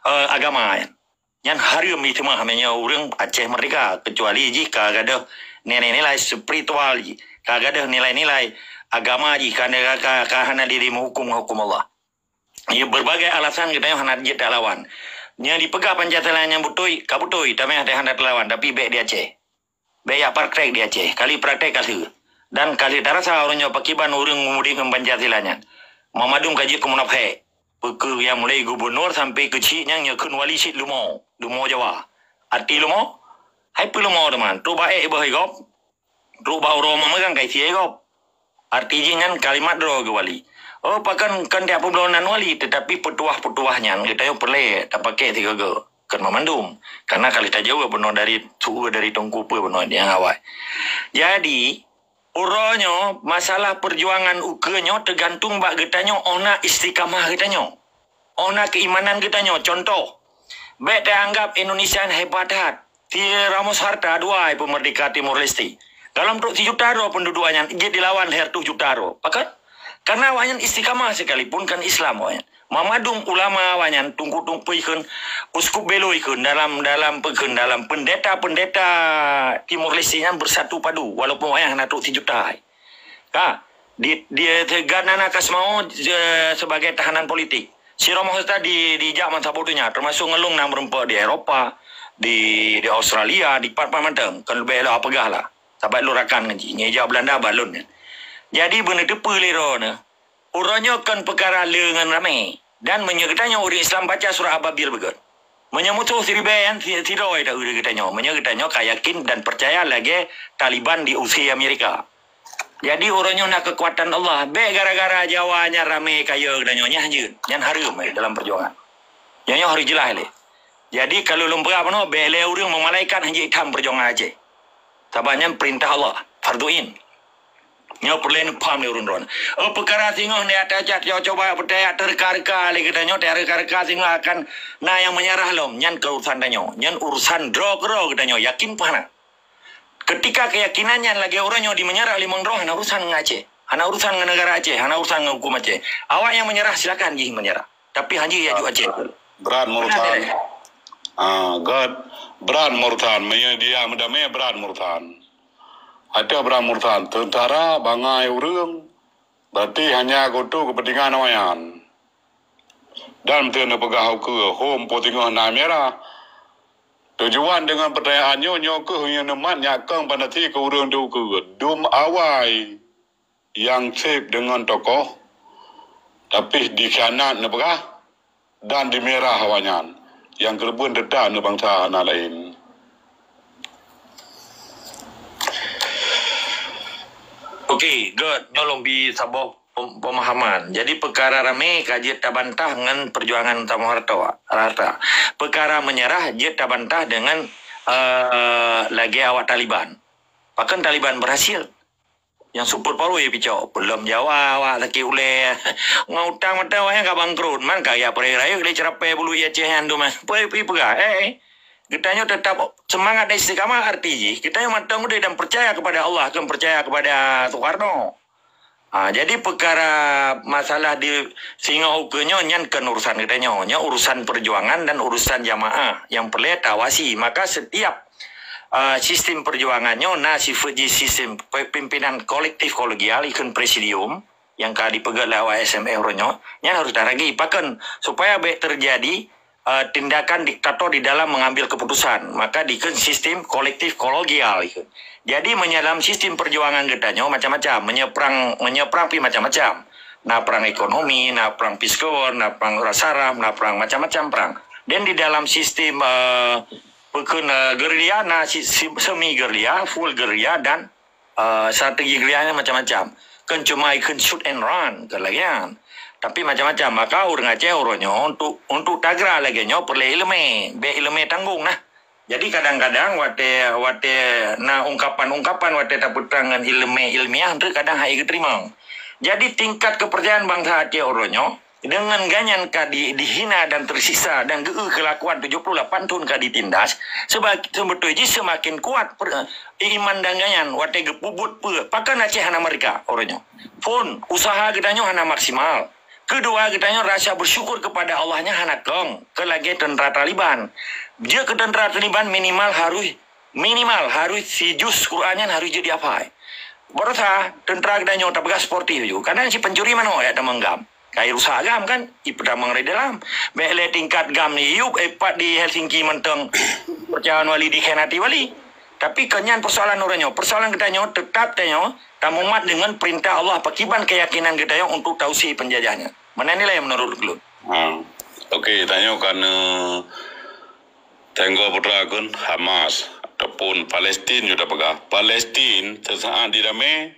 eh, agama nyan. Nyan hareuem jiteumah meunyoe ureuëng Aceh merdeka, kecuali jih ka gadôh nilai-nilai spiritual jih, ka gadôh nilai-nilai agama jih, ka, ka, ka, ka hana jeuet meuhuköm ngon huköm Allah. Ya, berbagai alasan geutanyoe hana jeuet talawan. Nyang jipeugah Pancasila nyan beutôi, ka beutôi, tamé hana talawan, tapi bék di Aceh. Bék jak praktek di Aceh. Kali praktek ka lheueh. Dan ka lheueh tarasa uroe nyoe pakriban ureuëng meudeh ngon Pancasila nyan. Mamandum ka jeuet keu munafék. Peue keuh nyang mulai gubunur sampai keu chik nyang nyoe kheun wali cit leumo. Leumo Jawa. Arti leumo? Hai peue leumo teuma? Trok bak ék beuh gob. Trok bak uroe meumeugang ka isie gob. Arti jih nyan kalimat droe geuh wali. Oh, pakon kon tiep peubloe nan wali, teutapi peutuah-peutuah nyan geutanyoe peureulée tapaké sigoe-goe. Kon mamandum. Karena ka lheueh tajaweueb bunoe dari su-, dari teungku peue bunoe nyang awai. Jadi, uroe nyoe masalah peujuangan ukeue nyoe teugantung bak geutanyoe óh na istiqamah geutanyoe. Óh na keuimanan geutanyoe, contoh, bék taanggab Indonesia nyan hebat that. Si Ramos Horta dua peumeurdeka Timor Leste. Dalam trok sijuta droe penduduk awaknyan jeuet dilawan lhèe reutôh juta droe. Pakon? Karena awaknyan istiqamah sekalipun kan Islam awaknyan. Memadum ulama awaknyan, teungku-teungku ikheun, uskup Belo ikheun dalam, dalam peukheun dalam pendeta-pendeta Timor Leste nyan bersatu padu walaupun awaknyan hana trok sijuta. Ka, di, di, Gardana Kasmao, eh, sebagai tahanan politik. Si Romo Huta di, dijak meusaboh donya, termasuk ngon lôn na meureumpok di Eropa, di, di Australia, di pat-pat mantong. Kon leubeh lôn peugah lah. Sabat lôn rakan ngon jih, ngon ijak Belanda bak lôn nyan. Jadi, beuneuteupeu lé droeneuh, uroe nyoe kon peukara le ngon ramé. Dan meunyoe geutanyoe ureuëng Islam baca surat Ababil beugét. Meunyoe musoh siribée nyan si-, sidroe taeu di geutanyoe. Meunyoe geutanyoe ka yakin dan peucaya lagée Taliban diusé Amerika. Jadi, uroe nyoe na keukuatan Allah. Bék gara-gara Jawa nyan ramé kayée geutanyoe. Nyan jeuet. Nyan hareuem, eh, dalam peujuangan. Nyoe, nyoe harus jeulaih lé. Jadi, ka lôn peugah bunoe, bék lé ureuëng meumalaikat hanjeuet itam peujuangan Aceh. Sabab nyan peurintah Allah, fardhu ain. Nyoe peureulée neupaham lé ureuëng droeneuh. Oh, peukara singoh nyoe ata cat, nyoe cuba peucaya teureuka-reuka lé geutanyoe, teureuka-reuka singoh akan na nyang meunyeurah lom. Nyan keu urusan tanyoe. Nyan urusan droe keudroe geutanyoe, yakin peue hana. Keutika keuyakinan nyan lagée uroe nyoe di meunyeurah limong droe hana urusan ngon Aceh. Hana urusan ngon neugara Aceh, hana urusan ngon huköm Aceh. Awak nyang meunyeurah, silakan jih meunyeurah. Tapi hanjeuet jak aju Aceh. Brat Murtan. Ah, God. Brat Murtan. Meunyoe dia meudamé, Brat Murtan. Ateueh Brat Murtan, teuntara bangai ureuëng, berarti hanya untuk kepentingan awaknyan. Dan beutôi neupeugah ukeue hom po teungoh na merah. Tujuan deungon peutanyaan nyoe, nyoe kheueh nyang neumat nyak kong panasi keu ureuëng di ukeue. Dum awai nyang seb deungon tokoh, tapi dikhianat neupeugah dan dimerah awaknyan. Nyang keureubeuen teutab neu bansa hana laén. Okey, God, nyoe lôn bi saboh pem-, pemahaman. Jadi, peukara ramé ka jeuet tabantah ngon peujuangan Soeharto, Hatta. Peukara meunyeurah jeuet tabantah deungon, eh, lagée awak Taliban. Pakon Taliban berhasil? Nyang super power ya picok. Peulom Jawa awak sakét ulée. Ngon utang mantong awaknyan ka bangkrut. Man ka ya peuraya-raya lé ceurapée bulu Aceh nyan tu mah. Peue pi peugah? Eh, eh. Geutanyoe teutap seumangat dan istiqamah, arti jih geutanyoe mantong udeb dan peucaya kepada Allah, kon peucaya kepada Soekarno. Ha, jadi peukara masalah di singoh ukeue nyoe nyan kon urusan geutanyoe. Nyoe urusan peujuangan dan urusan jamaah nyang peureulée tawasi. Maka setiap, eh, sistem peujuangan nyoe na sifeuet jih sistem pe-, pimpinan kolektif kolegial, ikheun presidium, nyang ka dipeugét lé awak S M F uroe nyoe, nyan harus taragi. Pakon? Supaya bék teujadi eh, tindakan diktator di dalam mengambil keputusan, maka dikheun sistem kolektif kolegial. Jadi, meunyoe dalam sistem peujuangan geutanyoe macam-macam, meunyoe prang, meunyoe prang pi macam-macam. Na prang ekonomi, na prang psikolog, na prang saraf, na prang macam-macam prang. Dan di dalam sistem, eh, peukheun, eh, gerilya, na si-, si-, semi gerilya, full gerilya, dan eh, strategi gerilya nyan macam-macam. Kon cuma ikheun shoot and run, kon lagée nyan. Tapi macam-macam. Maka ureuëng Aceh uroe nyoe untuk, untuk tagra lagée nyoe peureulée iéleumé. Bék iéleumé tanggong nah. Jadi kadang-kadang watée, watée na ungkapan-ungkapan watée tapeutrang ngon iéleumé ilmiah, teuk kadang hai geuteurimong. Jadi tingkat keupeurcayaan bansa Aceh uroe nyoe deungon gobnyan ka di-, dihina dan teusiksa dan geu-eu keulakuan tujoh puluh lapan thon ka ditindas, seba-, seubeutôi jih seumaken kuat per-, iman dan gobnyan watée geupeubuet peue. Pakon Aceh hana meurdeka uroe nyoe? Phon, useuha geutanyoe hana maksimal. Keudua, geutanyoe rasa beusyukur keupada Allah nyan hana kong, kon lagée teuntra Taliban. Jeuet keu teuntra Taliban minimal harus Minimal harus sijuz Quran nyan harus jeuet dihafai. Baroesa teuntra geutanyoe tapeugah sportif ju. Kadang si pencuri manok jak tamong GAM. Kai rusak GAM kan? Ipeutamong dari dalam. Bék lé tingkat GAM ni yup, eh, pat di Helsinki mantong peucayaan wali dikhianati wali. Tapi kon nyan persoalan ureuëng nyoe. Persoalan geutanyoe tetap tanyoe tamumat deungon perintah Allah pakiban keyakinan geutanyoe untuk tausi penjajah nyan. Mana nilai menurut ulôn? Ha. Okey, tanyoe kan, eh, Teungku Putra kheun Hamas ataupun Palestin, nyoe tapeugah. Palestin seusaát jidamé,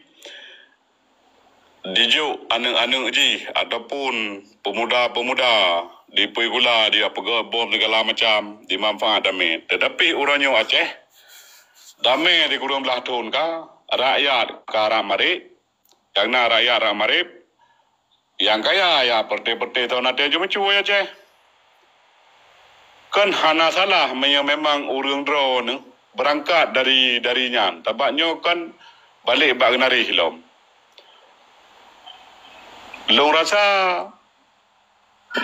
dijok aneuëk-aneuëk jih ataupun peumuda-peumuda dipeugula, dipeugöt bom segala macam, dimanfaat damé. Teutapi uroe nyoe Aceh, damé sikureueng blaih thon ka, rakyat ka rab marit, nyang na rakyat rab marit, nyang kaya ya peureté-peureté thon até jimeucue ya Aceh. Kan hana salah meunyoe memang ureuëng droeneuh beurangkat dari, dari nyan. Sabab nyoe kan Balek bak geunari lom. Lôn rasa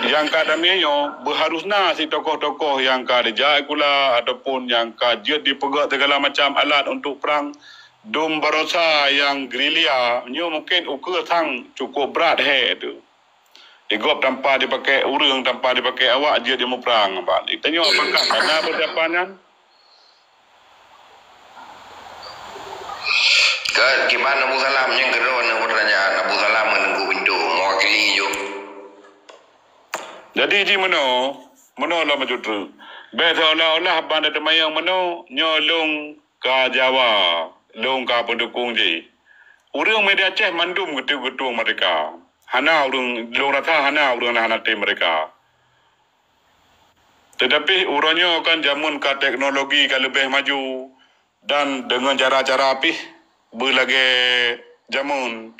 nyang ka damé nyoe beuharus na si tokoh-tokoh nyang ka dijak sikula ataupun nyang ka jeuet dipeugöt sigala macam alat untuk prang. Dum barosa nyang gerilya nyoe mungken ukeue sang cukup brat he teuh. Di gob tanpa dipakai ureuëng, tanpa dipakai awak jeuet jimuprang. Bah, tanyoe apakah hana persiapan nyan? Ke, kiban Abu Salam nyang keudroe na pertanyaan Abu Salam meununggu pintoe mewakili ju. Jadi ji meunoe, meunoe lom maju treuk. Bèk seolah-olah ban teumanyong meunoe nyoe lôn ka Jawa, lôn ka peudukong jih. Ureuëng media Aceh mandum geutu-, geutueng merdeka. Hana ureuëng, lôn rasa hana ureuëng hana tem merdeka. Teutapi uroe nyoe kan jameun ka teknologi ka leubeh maju dan deungon cara-cara pih beulagèe jameun.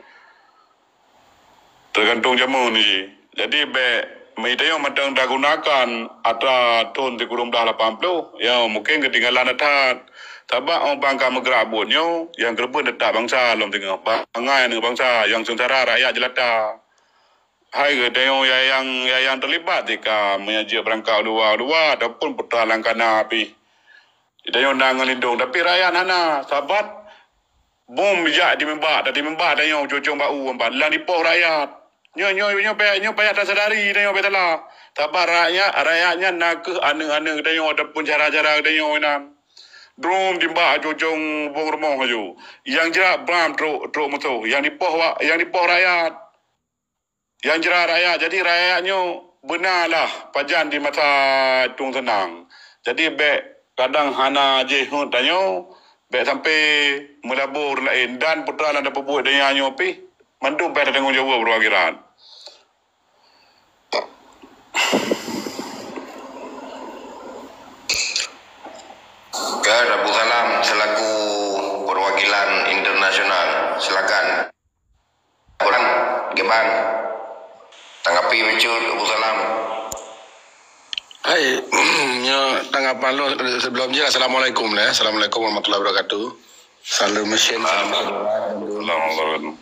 Teugantung jameun ji. Jadi bèk meunyoe mantong tagunakan atra thon sikureueng blaih lapan ploh, ya mungken keutinggalan that. Sabab 'oh bang ka meugrak buet nyoe, nyang keureubeuen teutab bansa lom teungoh. Bangai aneuk bansa nyang seungsara rakyat jeulata. Hai geutanyoe nyang, nyang teulibat di ka meunyoe jeuet beurangkat u luwa-luwa ataupun putra langkana pih. Geutanyoe na ngon lindong, tapi rakyat hana, sabat bom jak di mimbak, tadi mimbak tanyoe ujong-ujong bak u empat, lam dipoh rakyat. Nyoe, nyoe, nyoe payah, nyoe payah tasadari tanyoe payah salah. Sabat rakyat, rakyat nyan na kheueh aneuk-aneuk geutanyoe ataupun syedara-syedara geutanyoe inan. Drum timbak ujong-ujong bong rumoh laju. Nyang jrat bam trok, trok musoh. Nyang dipoh wa-, nyang dipoh rakyat. Nyang jrat rakyat. Jadi rakyat nyoe beuna lah pajan di masa tueng seunang. Jadi bèk kadang hana jih heuet tanyoe, bèk sampai meulabor laén dan putra nyang tapeubuet donya nyoe pih mandum payah tatanggong jaweueb di akhirat. Ke Abu Salam selaku perwakilan internasional, silakan. Kurang, Gebang. Tanggapi bacut, Abu Salam. Hai, nyoe tanggapan lôn sebelum jih. Assalamualaikum, ya. Assalamualaikum warahmatullahi wabarakatuh. Salam mesin, salam. Assalamualaikum.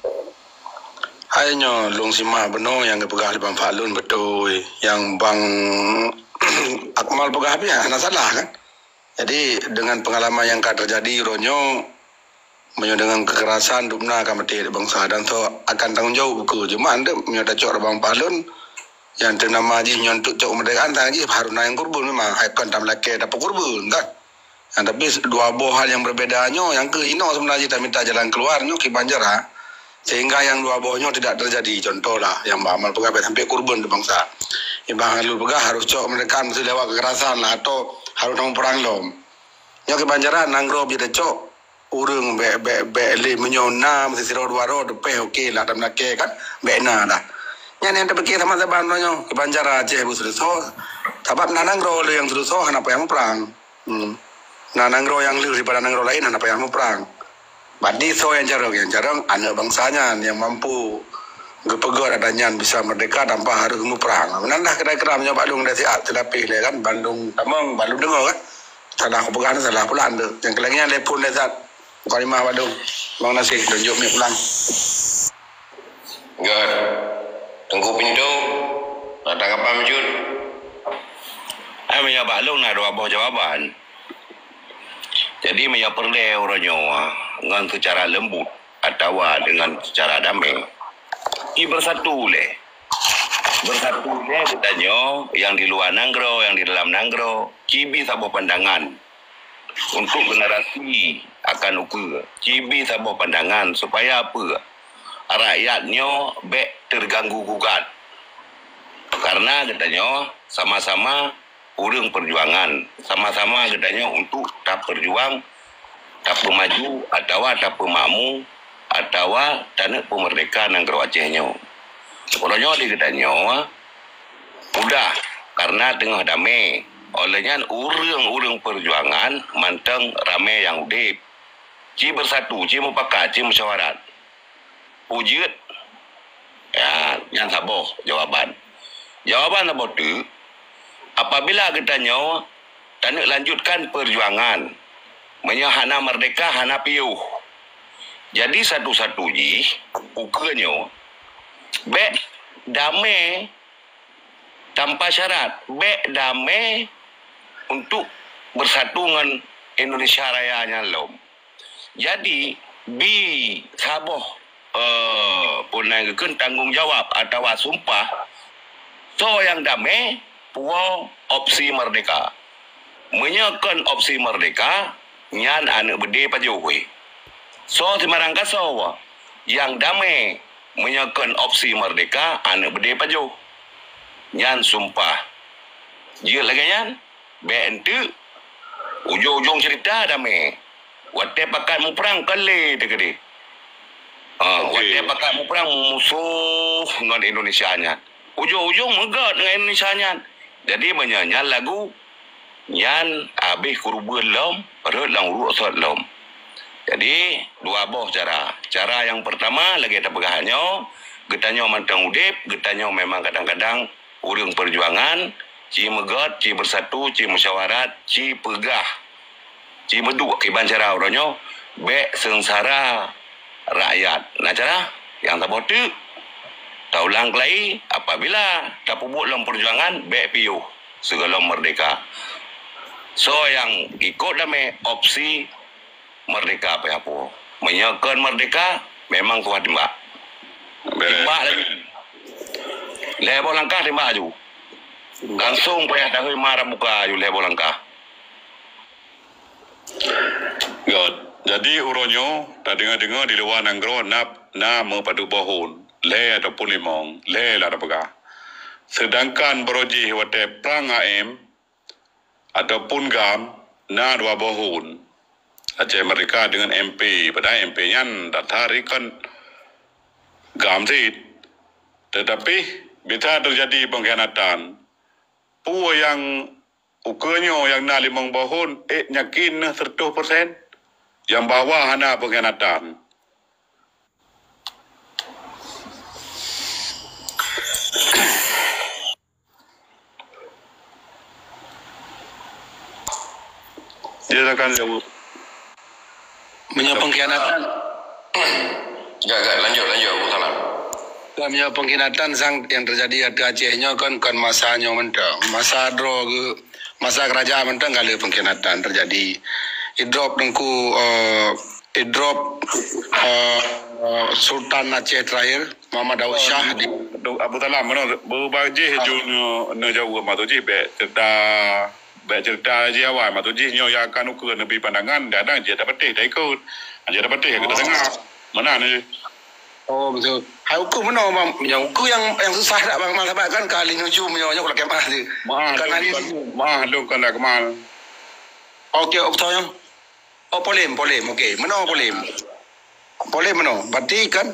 Hai nyoe, lôn simak bunoe nyang geupeugah lé Bang Falun beutôi. Nyang Bang Akmal peugah pih hana salah kan? Jadi, dengan pengalaman nyang ka teujadi uroe nyoe, meunyoe dengan kekerasan dubna ka maté bansa dan soe akan tanggong jaweueb ukeue. Cuma, meunyoe tacok Bang Falun, nyang teunama jih nyoe untuk cok kemerdekaan, tan jih harus na nyang kurban memang. Hai kon tam lakèe dapur kurban, kan? Nah, tapi dua boh hal yang berbeda nyoe, nyang keu inoe sebenarnya jih tamita jalan keluar nyoe kiban cara. Sehingga yang dua boh nyoe tidak terjadi. Contoh lah, yang Bang Amal peugah, sampai kurban di bansa. Yang Bang Halul peugah harus cok kemerdekaan mesti lewat kekerasan lah, atau harus tanggong perang lom. Nyoe kiban cara nanggroe bit tacok, ureueng bèk, bèk, bèk lé meunyoe na meusisidroe dua droe teupèh, oke lah, dan meulakèe kan, bèk na dah. Nyan nyang tapike sama saban nyoe, kiban cara Aceh beuseuleusoe, sabab na nanggroe lé nyang seuleusoe hana payah muprang. Hmm. Na nanggroe nyang lheueh daripada nanggroe laén hana payah muprang. Badi soe nyang carông, nyang carông aneuk bansa nyan nyang mampu geupeugöt adat nyan bisa merdeka tanpa harôh muprang. Meunan lah kira-kira meunyoe bak lôn dari siat teulapéh lé kan, bandum tamong, bandum deungoe kan. Salah kupeugah nyan salah pula nyan. Nyang keu lagèe nyan lé phôn lé zat. Bukan imah bak lôn. Terima kasih, tunjuk mic pulang. Gèt. Teungku Pinto, na tanggapan bacut? Ai, meunyoe bak lôn na dua boh jawaban. Jadi, meunyoe peureulèe uroe nyoe ngon seucara leumbut atawa deungon seucara damé, ci beusatu lé. Beusatu lé geutanyoe nyang di luwa nanggroe, nyang di dalam nanggroe, ci bi saboh pandangan. Untuk generasi akan ukeue, ci bi saboh pandangan supaya peue? Rakyat nyoe bèk teuganggu gugat. Karena geutanyoe sama-sama ureueng peujuangan, sama-sama geutanyoe untuk tapeujuang, tapeumaju atawa tapeumakmu atawa taneuk peumeurdeka nanggroe Aceh nyoe. Uroe nyoe di geutanyoe mudah karena teungoh damé. Óh lheueh nyan ureueng-ureueng peujuangan mantong ramé nyang udép. Ci beusatu, ci mupakat, ci musyawarat. Peue jeuet? Ya, nyan saboh jawaban. Jawaban saboh teuk, apabila geutanyoe taneuk lanjutkan peujuangan, meunyoe hana meurdeka, hana piôh. Jadi satu-satu jih ukeue nyoe, bèk damé tanpa syarat, bèk damé untuk bersatu ngon Indonesia Raya nyan lom. Jadi bi saboh, eh, peue nan geukheun, tanggong jawab atawa sumpah, soe nyang damé puwoe opsi merdeka. Meunyoe kon opsi merdeka, nyan aneuk beudé pajoh wéh. Soe simarang kasoe nyang damé, meunyoe kon opsi merdeka, aneuk beudé pajoh. Nyan sumpah. Jeuet lagèe nyan, bèk enteuk ujong-ujong cerita damé. Watèe pakat muprang kon lé teukeudeh. Ha, watèe pakat muprang musoh ngon Indonesia nyan. Ujong-ujong meugot ngon Indonesia nyan. Jadi meunyoe nyan lagu, nyan habéh keureubeuen lom, rhot lam uruek sot lom. Jadi dua boh cara. Cara nyang peurtama lagèe tapeugah nyoe, geutanyoe mantong udép, geutanyoe memang kadang-kadang ureueng peujuangan, ci meugot, ci beusatu, ci musyawarat, ci peugah, ci meuduek kiban cara uroe nyoe, bèk seungsara rakyat. Na cara nyang saboh teuk. Taulang keulai, apabila tapeubuet lom peujuangan, bèk piôh sigohlom merdeka. Soe nyang ikot damé opsi merdeka pih apo. Meunyoe kon merdeka, memang tuha timbak. Timbak laju. Lhèe boh langkah timbak laju. Langsung payah dahôi ma rab buka laju lhèe boh langkah. Göt. Jadi uroe nyoe tadeungoe-deungoe di luwa nanggroe na, na meupadub boh hon, lhèe ataupun limong, lhèe lah tapeugah. Seudangkan baroe jih watèe prang A M, ataupun GAM na dua boh hon. Aceh Merdeka deungon M P, padahai M P nyan data real kon GAM cit. Teutapi bisa teujadi peungkhianatan. Peue nyang ukeue nyoe nyang na limong boh hon, ék yakin neuh seratus persen nyang bahwa hana peungkhianatan. Dia akan jawab. Meunyoe peungkhianatan. Gak, gak, lanjut, lanjut, Abu Salam. Meunyoe peungkhianatan sang nyang teujadi ateueh Aceh nyoe kon, kon masa nyoe mantong. Masa droe geu-, masa keurajeuen mantong ka lheueh peungkhianatan teujadi. Idrop Teungku, eh, idrop, eh, eh, Sultan Aceh terakhir, Muhammad Daud Shah di Abu Salam, meunan, beubah jih ju neu-, neujaweueb maksud jih bèk cerita, bèk cerita jih awai. Maksud jih nyoe nyang akan ukeue neubi pandangan, kadang jih tapatéh taikot. Jih tapatéh kita dengar. Meunan jih. Oh, betul. Hai ukeue meunoe, Bang. Nyang ukeue nyang, nyang susah dak, Bang, Bang, sabab kan ka ahli nujum nyoe, nyoe kalau kemah tu. Kan ahli nujum. Maklum kan dak Kemal. Okey, okey, nyoe. Oh, polem, polem. Okey, meunoe polem. Polem meunoe. Berarti kan,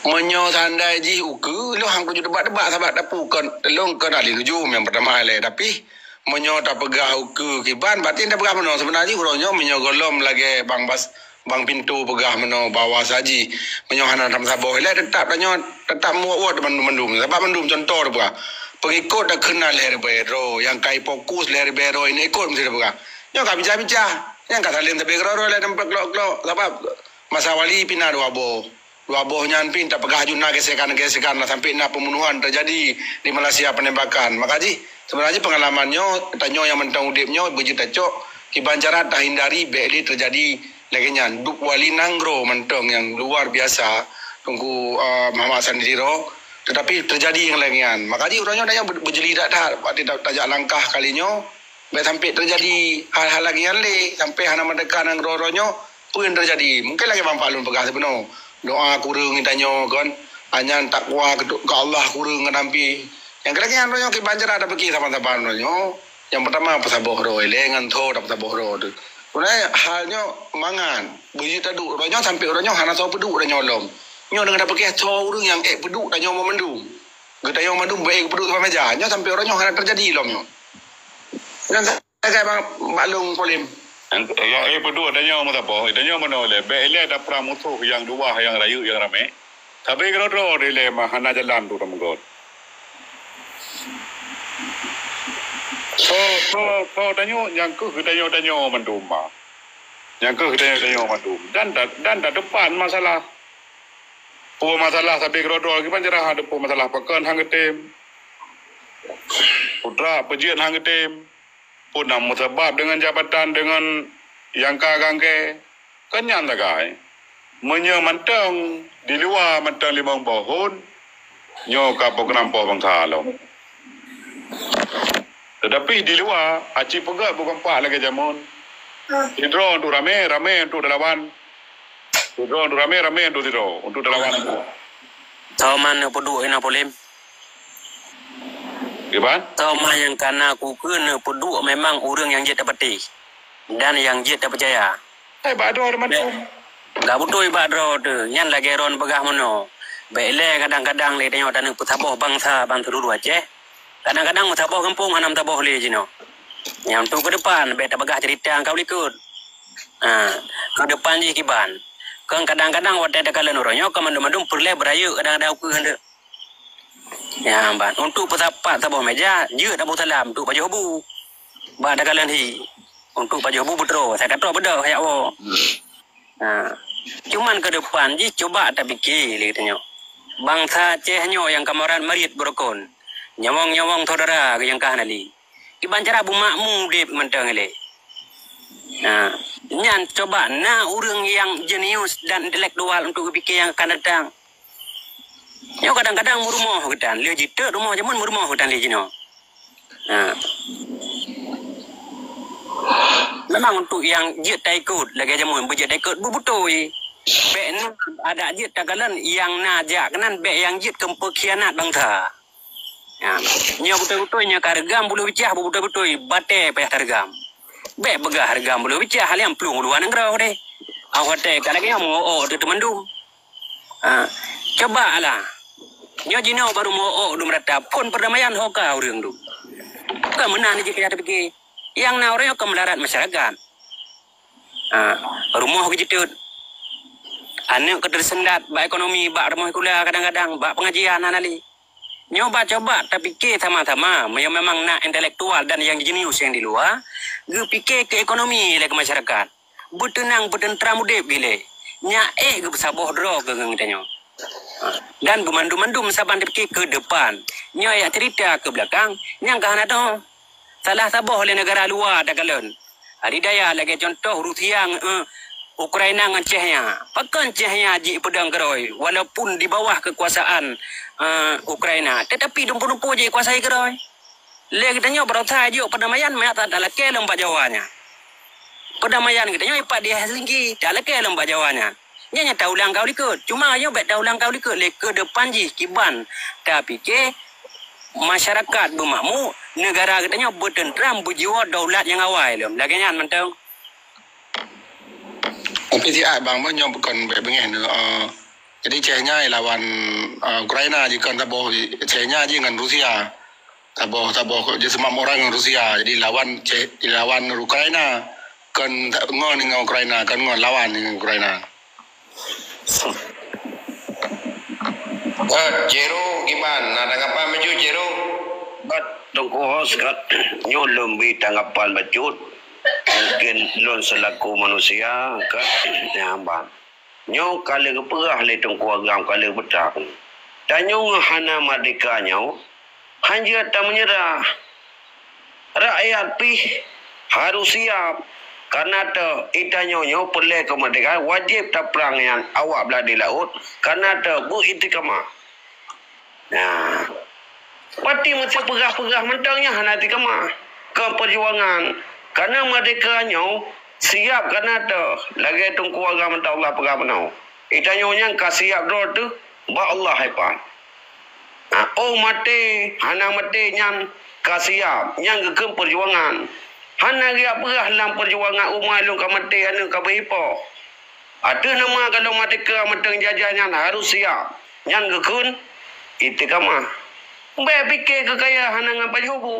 meunyoe seandai jih ukeue, lôn han kuju debat-debat sabab tapu kon, lôn kon ahli nujum nyang pertama ilèe. Tapi, meunyoe tapeugah ukeue kiban, berarti tapeugah meunoe. Sebenarnya uroe nyoe meunyoe gohlom lagèe Bang Bas, Bang Pinto peugah meunoe bahwa saji, meunyoe hana tameusaboh ilèe, teutap tanyoe, teutap meuwot-wot mandum-mandum. Sabab mandum contoh tapeugah. Peungikot takheun na lhèe ribèe droe, nyang ka ifokus lhèe ribèe droe, ineuk ikot meusti tapeugah. Nyoe ka picah-picah. Nyang ka saléng sabé keudroe-droe lé, teumpat klok-klok. Sabab masa wali pih na dua boh. Dua boh nyan pih tapeugah jeuet na gesekan-gesekan lah sampai na pembunuhan terjadi di Malaysia, penembakan. Maka jih, sebenarnya pengalaman nyoe, tanyoe nyang mantong udép nyoe, beujeuet tacok kiban cara tahindari bèk lé terjadi lagèe nyan. Duek wali nanggroe mantong nyang luar biasa, Teungku, eh, Muhammad Hasan di Tiro, tetapi terjadi nyang lagèe nyan. Maka jih uroe nyoe tanyoe beu-, beujeulidak that, bak tajak langkah kali nyoe, bèk sampai terjadi hal-hal lagèe nyan lé, sampai hana meudeka nanggroe uroe nyoe, peue nyang terjadi. Mungkin lagèe Bang Pak Lôn peugah sibunoe, doa kureueng geutanyoe kon, nyan takwa keu, keu Allah kureueng geutanyoe pih. Nyang keu lagèe nyan uroe nyoe kiban cara tapiké saban-saban uroe nyoe. Nyang pertama peusaboh droe, ilèe ngon tho tapeusaboh droe teuh. Ulèe hal nyoe mangat, beujeuet taduek uroe nyoe sampai uroe nyoe hana soe peuduek uroe nyoe lom. Nyoe deungon tapiké soe ureueng nyang ék peuduek tanyoe mandum. Geutanyoe mandum beu ék peuduek saban meja. Nyoe sampai uroe nyoe hana terjadi lom nyoe. Nyan sagai bak, bak lôn polem. Nyang, nyang, eh, peuduek tanyoe meusaboh, tanyoe meunoe lé, bèk ilèe taprang musoh nyang luwah, nyang rayeuk, nyang ramé. Tapi keudroe-droe ilèe mah hana jalan tu tameugot. So, so, so tanyoe nyang keuh geutanyoe-tanyoe mandum mah. Nyang keuh geutanyoe-tanyoe mandum. Dan ta-, dan tateupat masalah. Peue masalah sabe keudroe-droe kiban cara tateupeue masalah pakon han geutem. Putra peujeuet han geutem. Peue na meusabab deungon jabatan, deungon nyang ka gangge. Kan nyan sagai. Meunyoe mantong di luwa mantong limong boh thon, nyoe ka program poh bansa lom. Teutapi di luwa, aci peugah bukan pak lagée jameun. Sidroe untuk ramé, ramé untuk dilawan. Sidroe untuk ramé, ramé untuk sidroe, untuk dilawan. Toh man neupeuduek inoe polem. Kiban? Toh man nyang kana kukheun neupeuduek memang ureuëng nyang jeuet tapatéh dan nyang jeuet tapeucaya. Eh, bak droe mandum. Ka beutôi bak droe teuh, nyan lagée droen peugah meunoe. Bék ilée kadang-kadang lé tanyoe taneuk peusaboh bansa ban seuluruh Aceh. Kadang-kadang meusaboh gampông hana meusaboh lé jinoe. Nyang untuk keudepan, bék tapeugah cerita nyang ka likot. Ha, keudepan jih kiban. Kon kadang-kadang watée takalon uroe nyoe ka mandum-mandum peureulée beurayeuk kadang-kadang ukeue handeuk. Ya, ban. Untuk peusapat saboh meja, jeuet Abu Salam untuk pajoh bu. Bak takalon hi. Untuk pajoh bu beutro, saya kata beudôh, ya Allah. Ha. Cuman ke depan jih cuba tapike lé geutanyoe. Bansa Aceh nyoe nyang kamoran marit beurukon. Nyawong-nyawong saudara nyang ka hana lé. Kiban cara beumakmu udeb mantong ilée. Ha. Nyan cuba na ureuëng nyang jenius dan intelektual untuk geupike nyang akan datang. Nyoe kadang-kadang meurumoh geutan, lé jiteuk rumoh jameun meurumoh geutan lé jinoe. Ha. Memang untuk nyang jeuet taikot lagée jameun beujeuet taikot beubeutôi. Bék na adak jeuet takalon nyang na jak keunan bék nyang jeuet keu peukhianat bansa. Ha. Nyoe beutôi-beutôi nyoe ka reugam buleue bicah beutôi-beutôi batée payah tareugam. Bék peugah reugam buleue bicah haliang plueng uluwa nanggroe deh. Awai watée ka lagée nyoe meu'oh-oh teuh teumandum. Ha, cuba lah. Nyoe jinoe barô meu'oh-oh dum rata phon perdamaian ho ka ureuëng dum. Bukan meunan jih kaya tapike. Nyang na ureuëng nyoe ka meularat masyarakat. Ha, rumoh geujiteut. Aneuk ka teusendat bak ekonomi, bak rumoh sikula kadang-kadang, bak pengajian hana lé. Nyoe ba cuba tapike sama-sama, meunyoe memang na intelektual dan nyang jenius nyang di luwa, geupike keu ekonomi lé keu masyarakat. Beuteunang, beuteuntra udeb ilée. Nyak ék geupeusaboh droe keu geutanyoe. Ha, dan beumandum-mandum saban tapike keu depan. Nyoe jak cerita keu beulakang, nyang ka hana teuh. Salah saboh lé neugara luwa takalon. Adidaya lagée cuntoh Rusia ngon, eh, Ukraina ngon Chechnya. Pakon Chechnya jipeudong keudroe walaupun di bawah keukuasaan, eh, Ukraina, teutapi dumpeue-dumpeue jikuasai keudroe. Lé geutanyoe beurasa jok perdamaian meuhat that talakée lom bak Jawa nyan. Perdamaian geutanyoe ipat di Helsinki, talakée lom bak Jawa nyan. Nyan nyang taulang ka u likot. Cuma nyoe bék taulang ka u likot lé keu depan jih kiban tapike masyarakat beumakmu, neugara geutanyoe beuteuntra beujiwoe daulat nyang awai lom. Lagée nyan mantong. Tapi siat bang, nyoe bukon bék beungéh nyoe. Eh, jadi Chechnya lawan, eh, Ukraina jih kon saboh Chechnya jih ngon Rusia. Saboh, saboh jih seumam orang ngon Rusia. Jadi lawan Che-, lawan Ukraina. Kon ngon, ngon Ukraina, kon ngon lawan ngon Ukraina. Eh, Jero, kiban? Na tanggapan bacut, Jero? Bat Teungku Hos, ka nyoe lôn bri tanggapan bacut. Mungkin lôn selaku manusia, ka, nyang ban. Nyoe ka lheueh geupeugah lé Teungku Agam, ka lheueh beutang. Tanyoe hana merdeka nyoe, hanjeuet tameunyerah. Rakyat pih harôh siap, kareuna teuh itanyoe nyoe peureulée keumeurdekaan wajéb taprang nyan awak blah di laôt, kareuna teuh beu-istiqamah. Nah, pati meuseupeugah-peugah mantong nyan hana istiqamah keu peujuangan, kareuna meurdeka nyoe siab kareuna teuh lagée Teungku Agam mantong Allah peugah bunoe. Itanyoe nyan ka siab droe teuh bak Allah hai pat. Na, óh maté, hana maté nyan ka siab, nyan geukheun peujuangan. Hana geujak peugah lam peujuangan umat lôn ka maté, aneuk ka beuhipoh. Ateueh nama galom maté keu mantong jajah nyan harôh siab. Nyan geukheun istiqamah. Bék pike keu kaya hana ngon pajoh bu.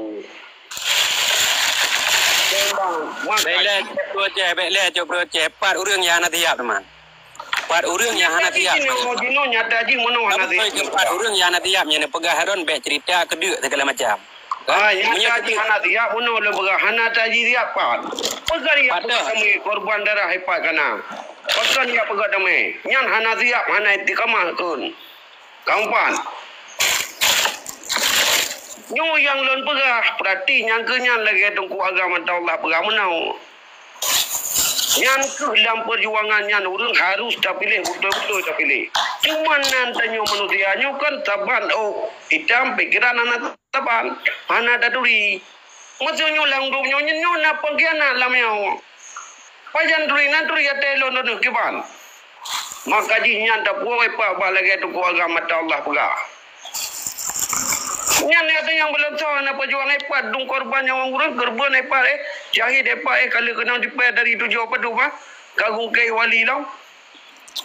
Bék lé cok Aceh, bék lé cok Aceh. Pat ureuëng nyang hana siab teuma. Pat ureuëng nyang hana siab. Jinoe, jinoe nyata jih meunoe hana siab. Pat ureuëng nyang hana siab nyan peugah Harun bék cerita keudeuk segala macam. Ah, nyan meunyoe taji hana siap, bunoe lôn peugah, hana taji siap pat. Peugah ya peugah damé, korban darah ipat kana. Peugah ya peugah damé. Nyan hana siap, hana istiqamah kheun. Kaumpat. Nyoe nyang lôn peugah, peurati nyang keu nyan lagèe Teungku Agam mantong Allah peugah meunoe. Nyan keuh lam peujuangan nyan ureueng harus tapiléh, beutôi-beutôi tapiléh. Cuman nan tanyoe manusia nyoe kan saban, oh, itam, pikeran hana saban, hana taturi. Meuseu nyoe lam donya nyoe, nyoe na pengkhianat lam nyoe. Pajan turi, nan turi até lôn droeneuh kiban. Maka jih nyan tapuwoe pat bak lagèe Teungku Agam mantong Allah peugah. Nyan nyata nyang beuleusoe na peujuang hebat, dum korban nyawöng ureueng, keureubeuen hebat, eh, syahid hebat, eh, ka lheueh keunong tipèe dari tujoh padum, ha, ka geuungkèe wali lom.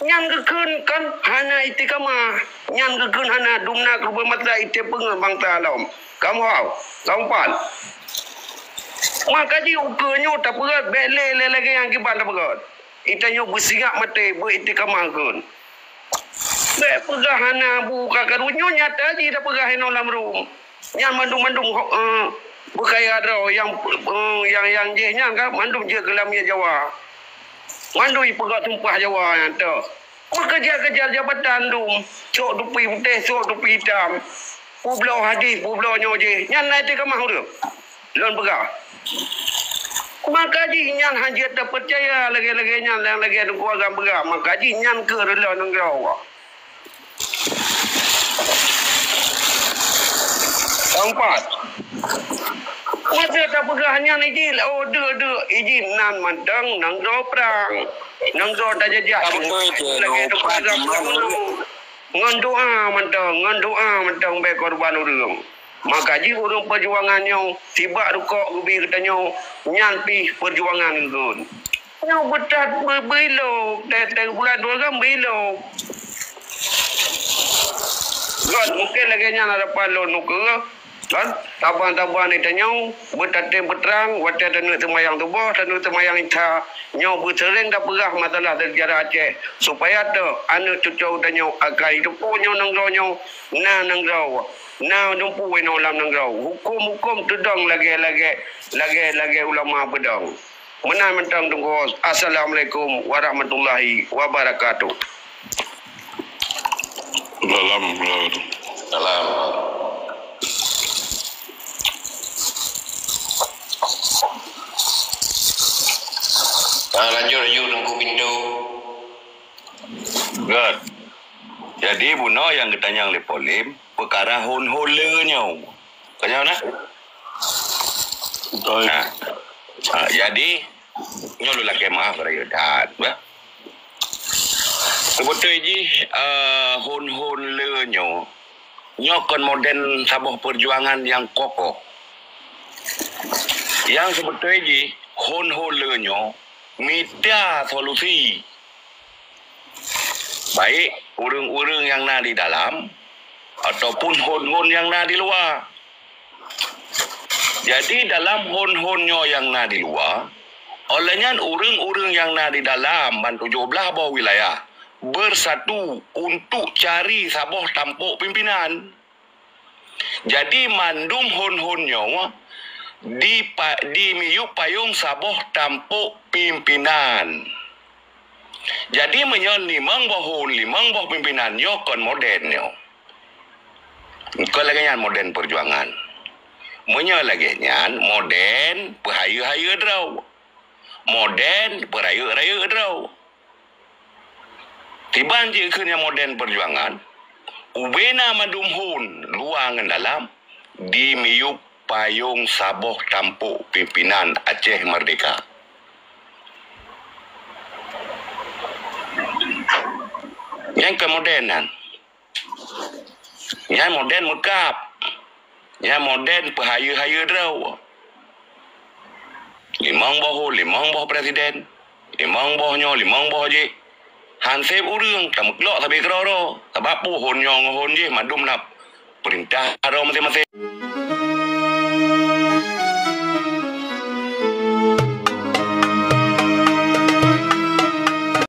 Nyan geukheun kan hana istiqamah, nyan geukheun hana dum na keureubeuen masa item peungeut bansa lom. Kamoe hau, kamoe pat. Maka jih ukeue nyoe tapeugöt bèk lé, lé lagèe nyang kiban tapeugöt. Itanyoe beusigak maté, beu istiqamah kheun. Bèk peugah hana bu ka karu nyoe nyata jih tapeugah inoe lam rum. Nyan mandum-mandum ho-, eh, beukaya droe nyang, eh, nyang, nyang jih nyan ka mandum jeuet keu lam miet Jawa. Mandum ipeugah sumpah Jawa nyan teuh. Meukejar-kejar jabatan dum, sok tupi putéh, sok tupi itam. Peubloe hadih, peubloe nyoe jih. Nyan na istiqamah ureueng. Lôn peugah. Maka jih nyan hana jeuet tapeucaya lagèe-lagèe nyan, nyang lagèe Teungku Agam peugah. Maka jih nyan keuh reuloh nanggroe. Keumpat. Masa tapeugah nyan ijin, oh, deuk-deuk ijin nan mantong nanggroe prang. Nanggroe tajajah. Ka beutôi cit, lagèe Teungku Agam peugah. Ngon doa mantong, ngon doa mantong bèk korban ureueng. Maka jih ureueng peujuangan nyoe sibak rukok geubi geutanyoe, nyan pih peujuangan geukheun. Nyoe beutat beu-, beuilok, teuh-teuh bulan dua kan beuilok. Kan, mungken lagèe nyan harapan lôn ukeue, kan? Saban-saban geutanyoe beutatem beutrang, watèe taneuk seumayang suboh, taneuk seumayang isya, nyoe beuseuréng tapeugah masalah seujarah Aceh, supaya teuh aneuk cucoe geutanyoe akan jiteupeue nyoe nanggroe nyoe na nanggroe, na dumpeue inoe lam nanggroe. Huköm-huköm teudong lagèe-lagèe, lagèe-lagèe ulama peudong. Meunan mantong Teungku. Assalamualaikum warahmatullahi wabarakatuh. Salam. Salam. Ah, lanjut laju Teungku Pintu. Good. Jadi, bunoe nyang geutanyong lé Polim, peukara hôn-hôn le nyoe. Tanyong na? Beutôi. Ha. Ha, jadi, nyoe lôn lakèe meu'ah beurayeuk that, bah. Seubeutôi jih, eh, hôn-hôn le nyoe, nyoe kon modern saboh peujuangan nyang kokoh. Nyang seubeutôi jih, hôn-hôn le nyoe mita solusi. Baik ureueng-ureueng nyang na di dalam ataupun hôn-hôn nyang na di luwa. Jadi, dalam hôn-hôn nyoe nyang na di luwa, óh lheueh nyan ureueng-ureueng nyang na di dalam ban tujoh blaih boh wilayah beusatu untuk cari saboh tampok pimpinan. Jadi, mandum hôn-hôn nyoe dipa-, dimiyueb payong saboh tampok pimpinan. Jadi, meunyoe limong boh hôn, limong boh pimpinan nyoe kon modern nyoe. Kon lagèe nyan modern peujuangan. Meunyoe lagèe nyan modern peuhayeue-hayeue droe. Modern peurayeuk-rayeuk droe. Kiban jih kheun nyang modern peujuangan, ubena mandum hôn luwa ngon dalam dimiyueb payong saboh tampok pimpinan Aceh Merdeka. Nyang keu modern nyan. Nyan modern meukab. Nyan modern peuhayeue-hayeue droe. Limong boh hôn, limong boh presiden, limong boh nyoe, limong boh jih. Han sép ureueng tameuklok sabe keudroe-droe. Sabab peue hôn nyoe ngon hôn jih mandum na peurintah droe maséng-maséng.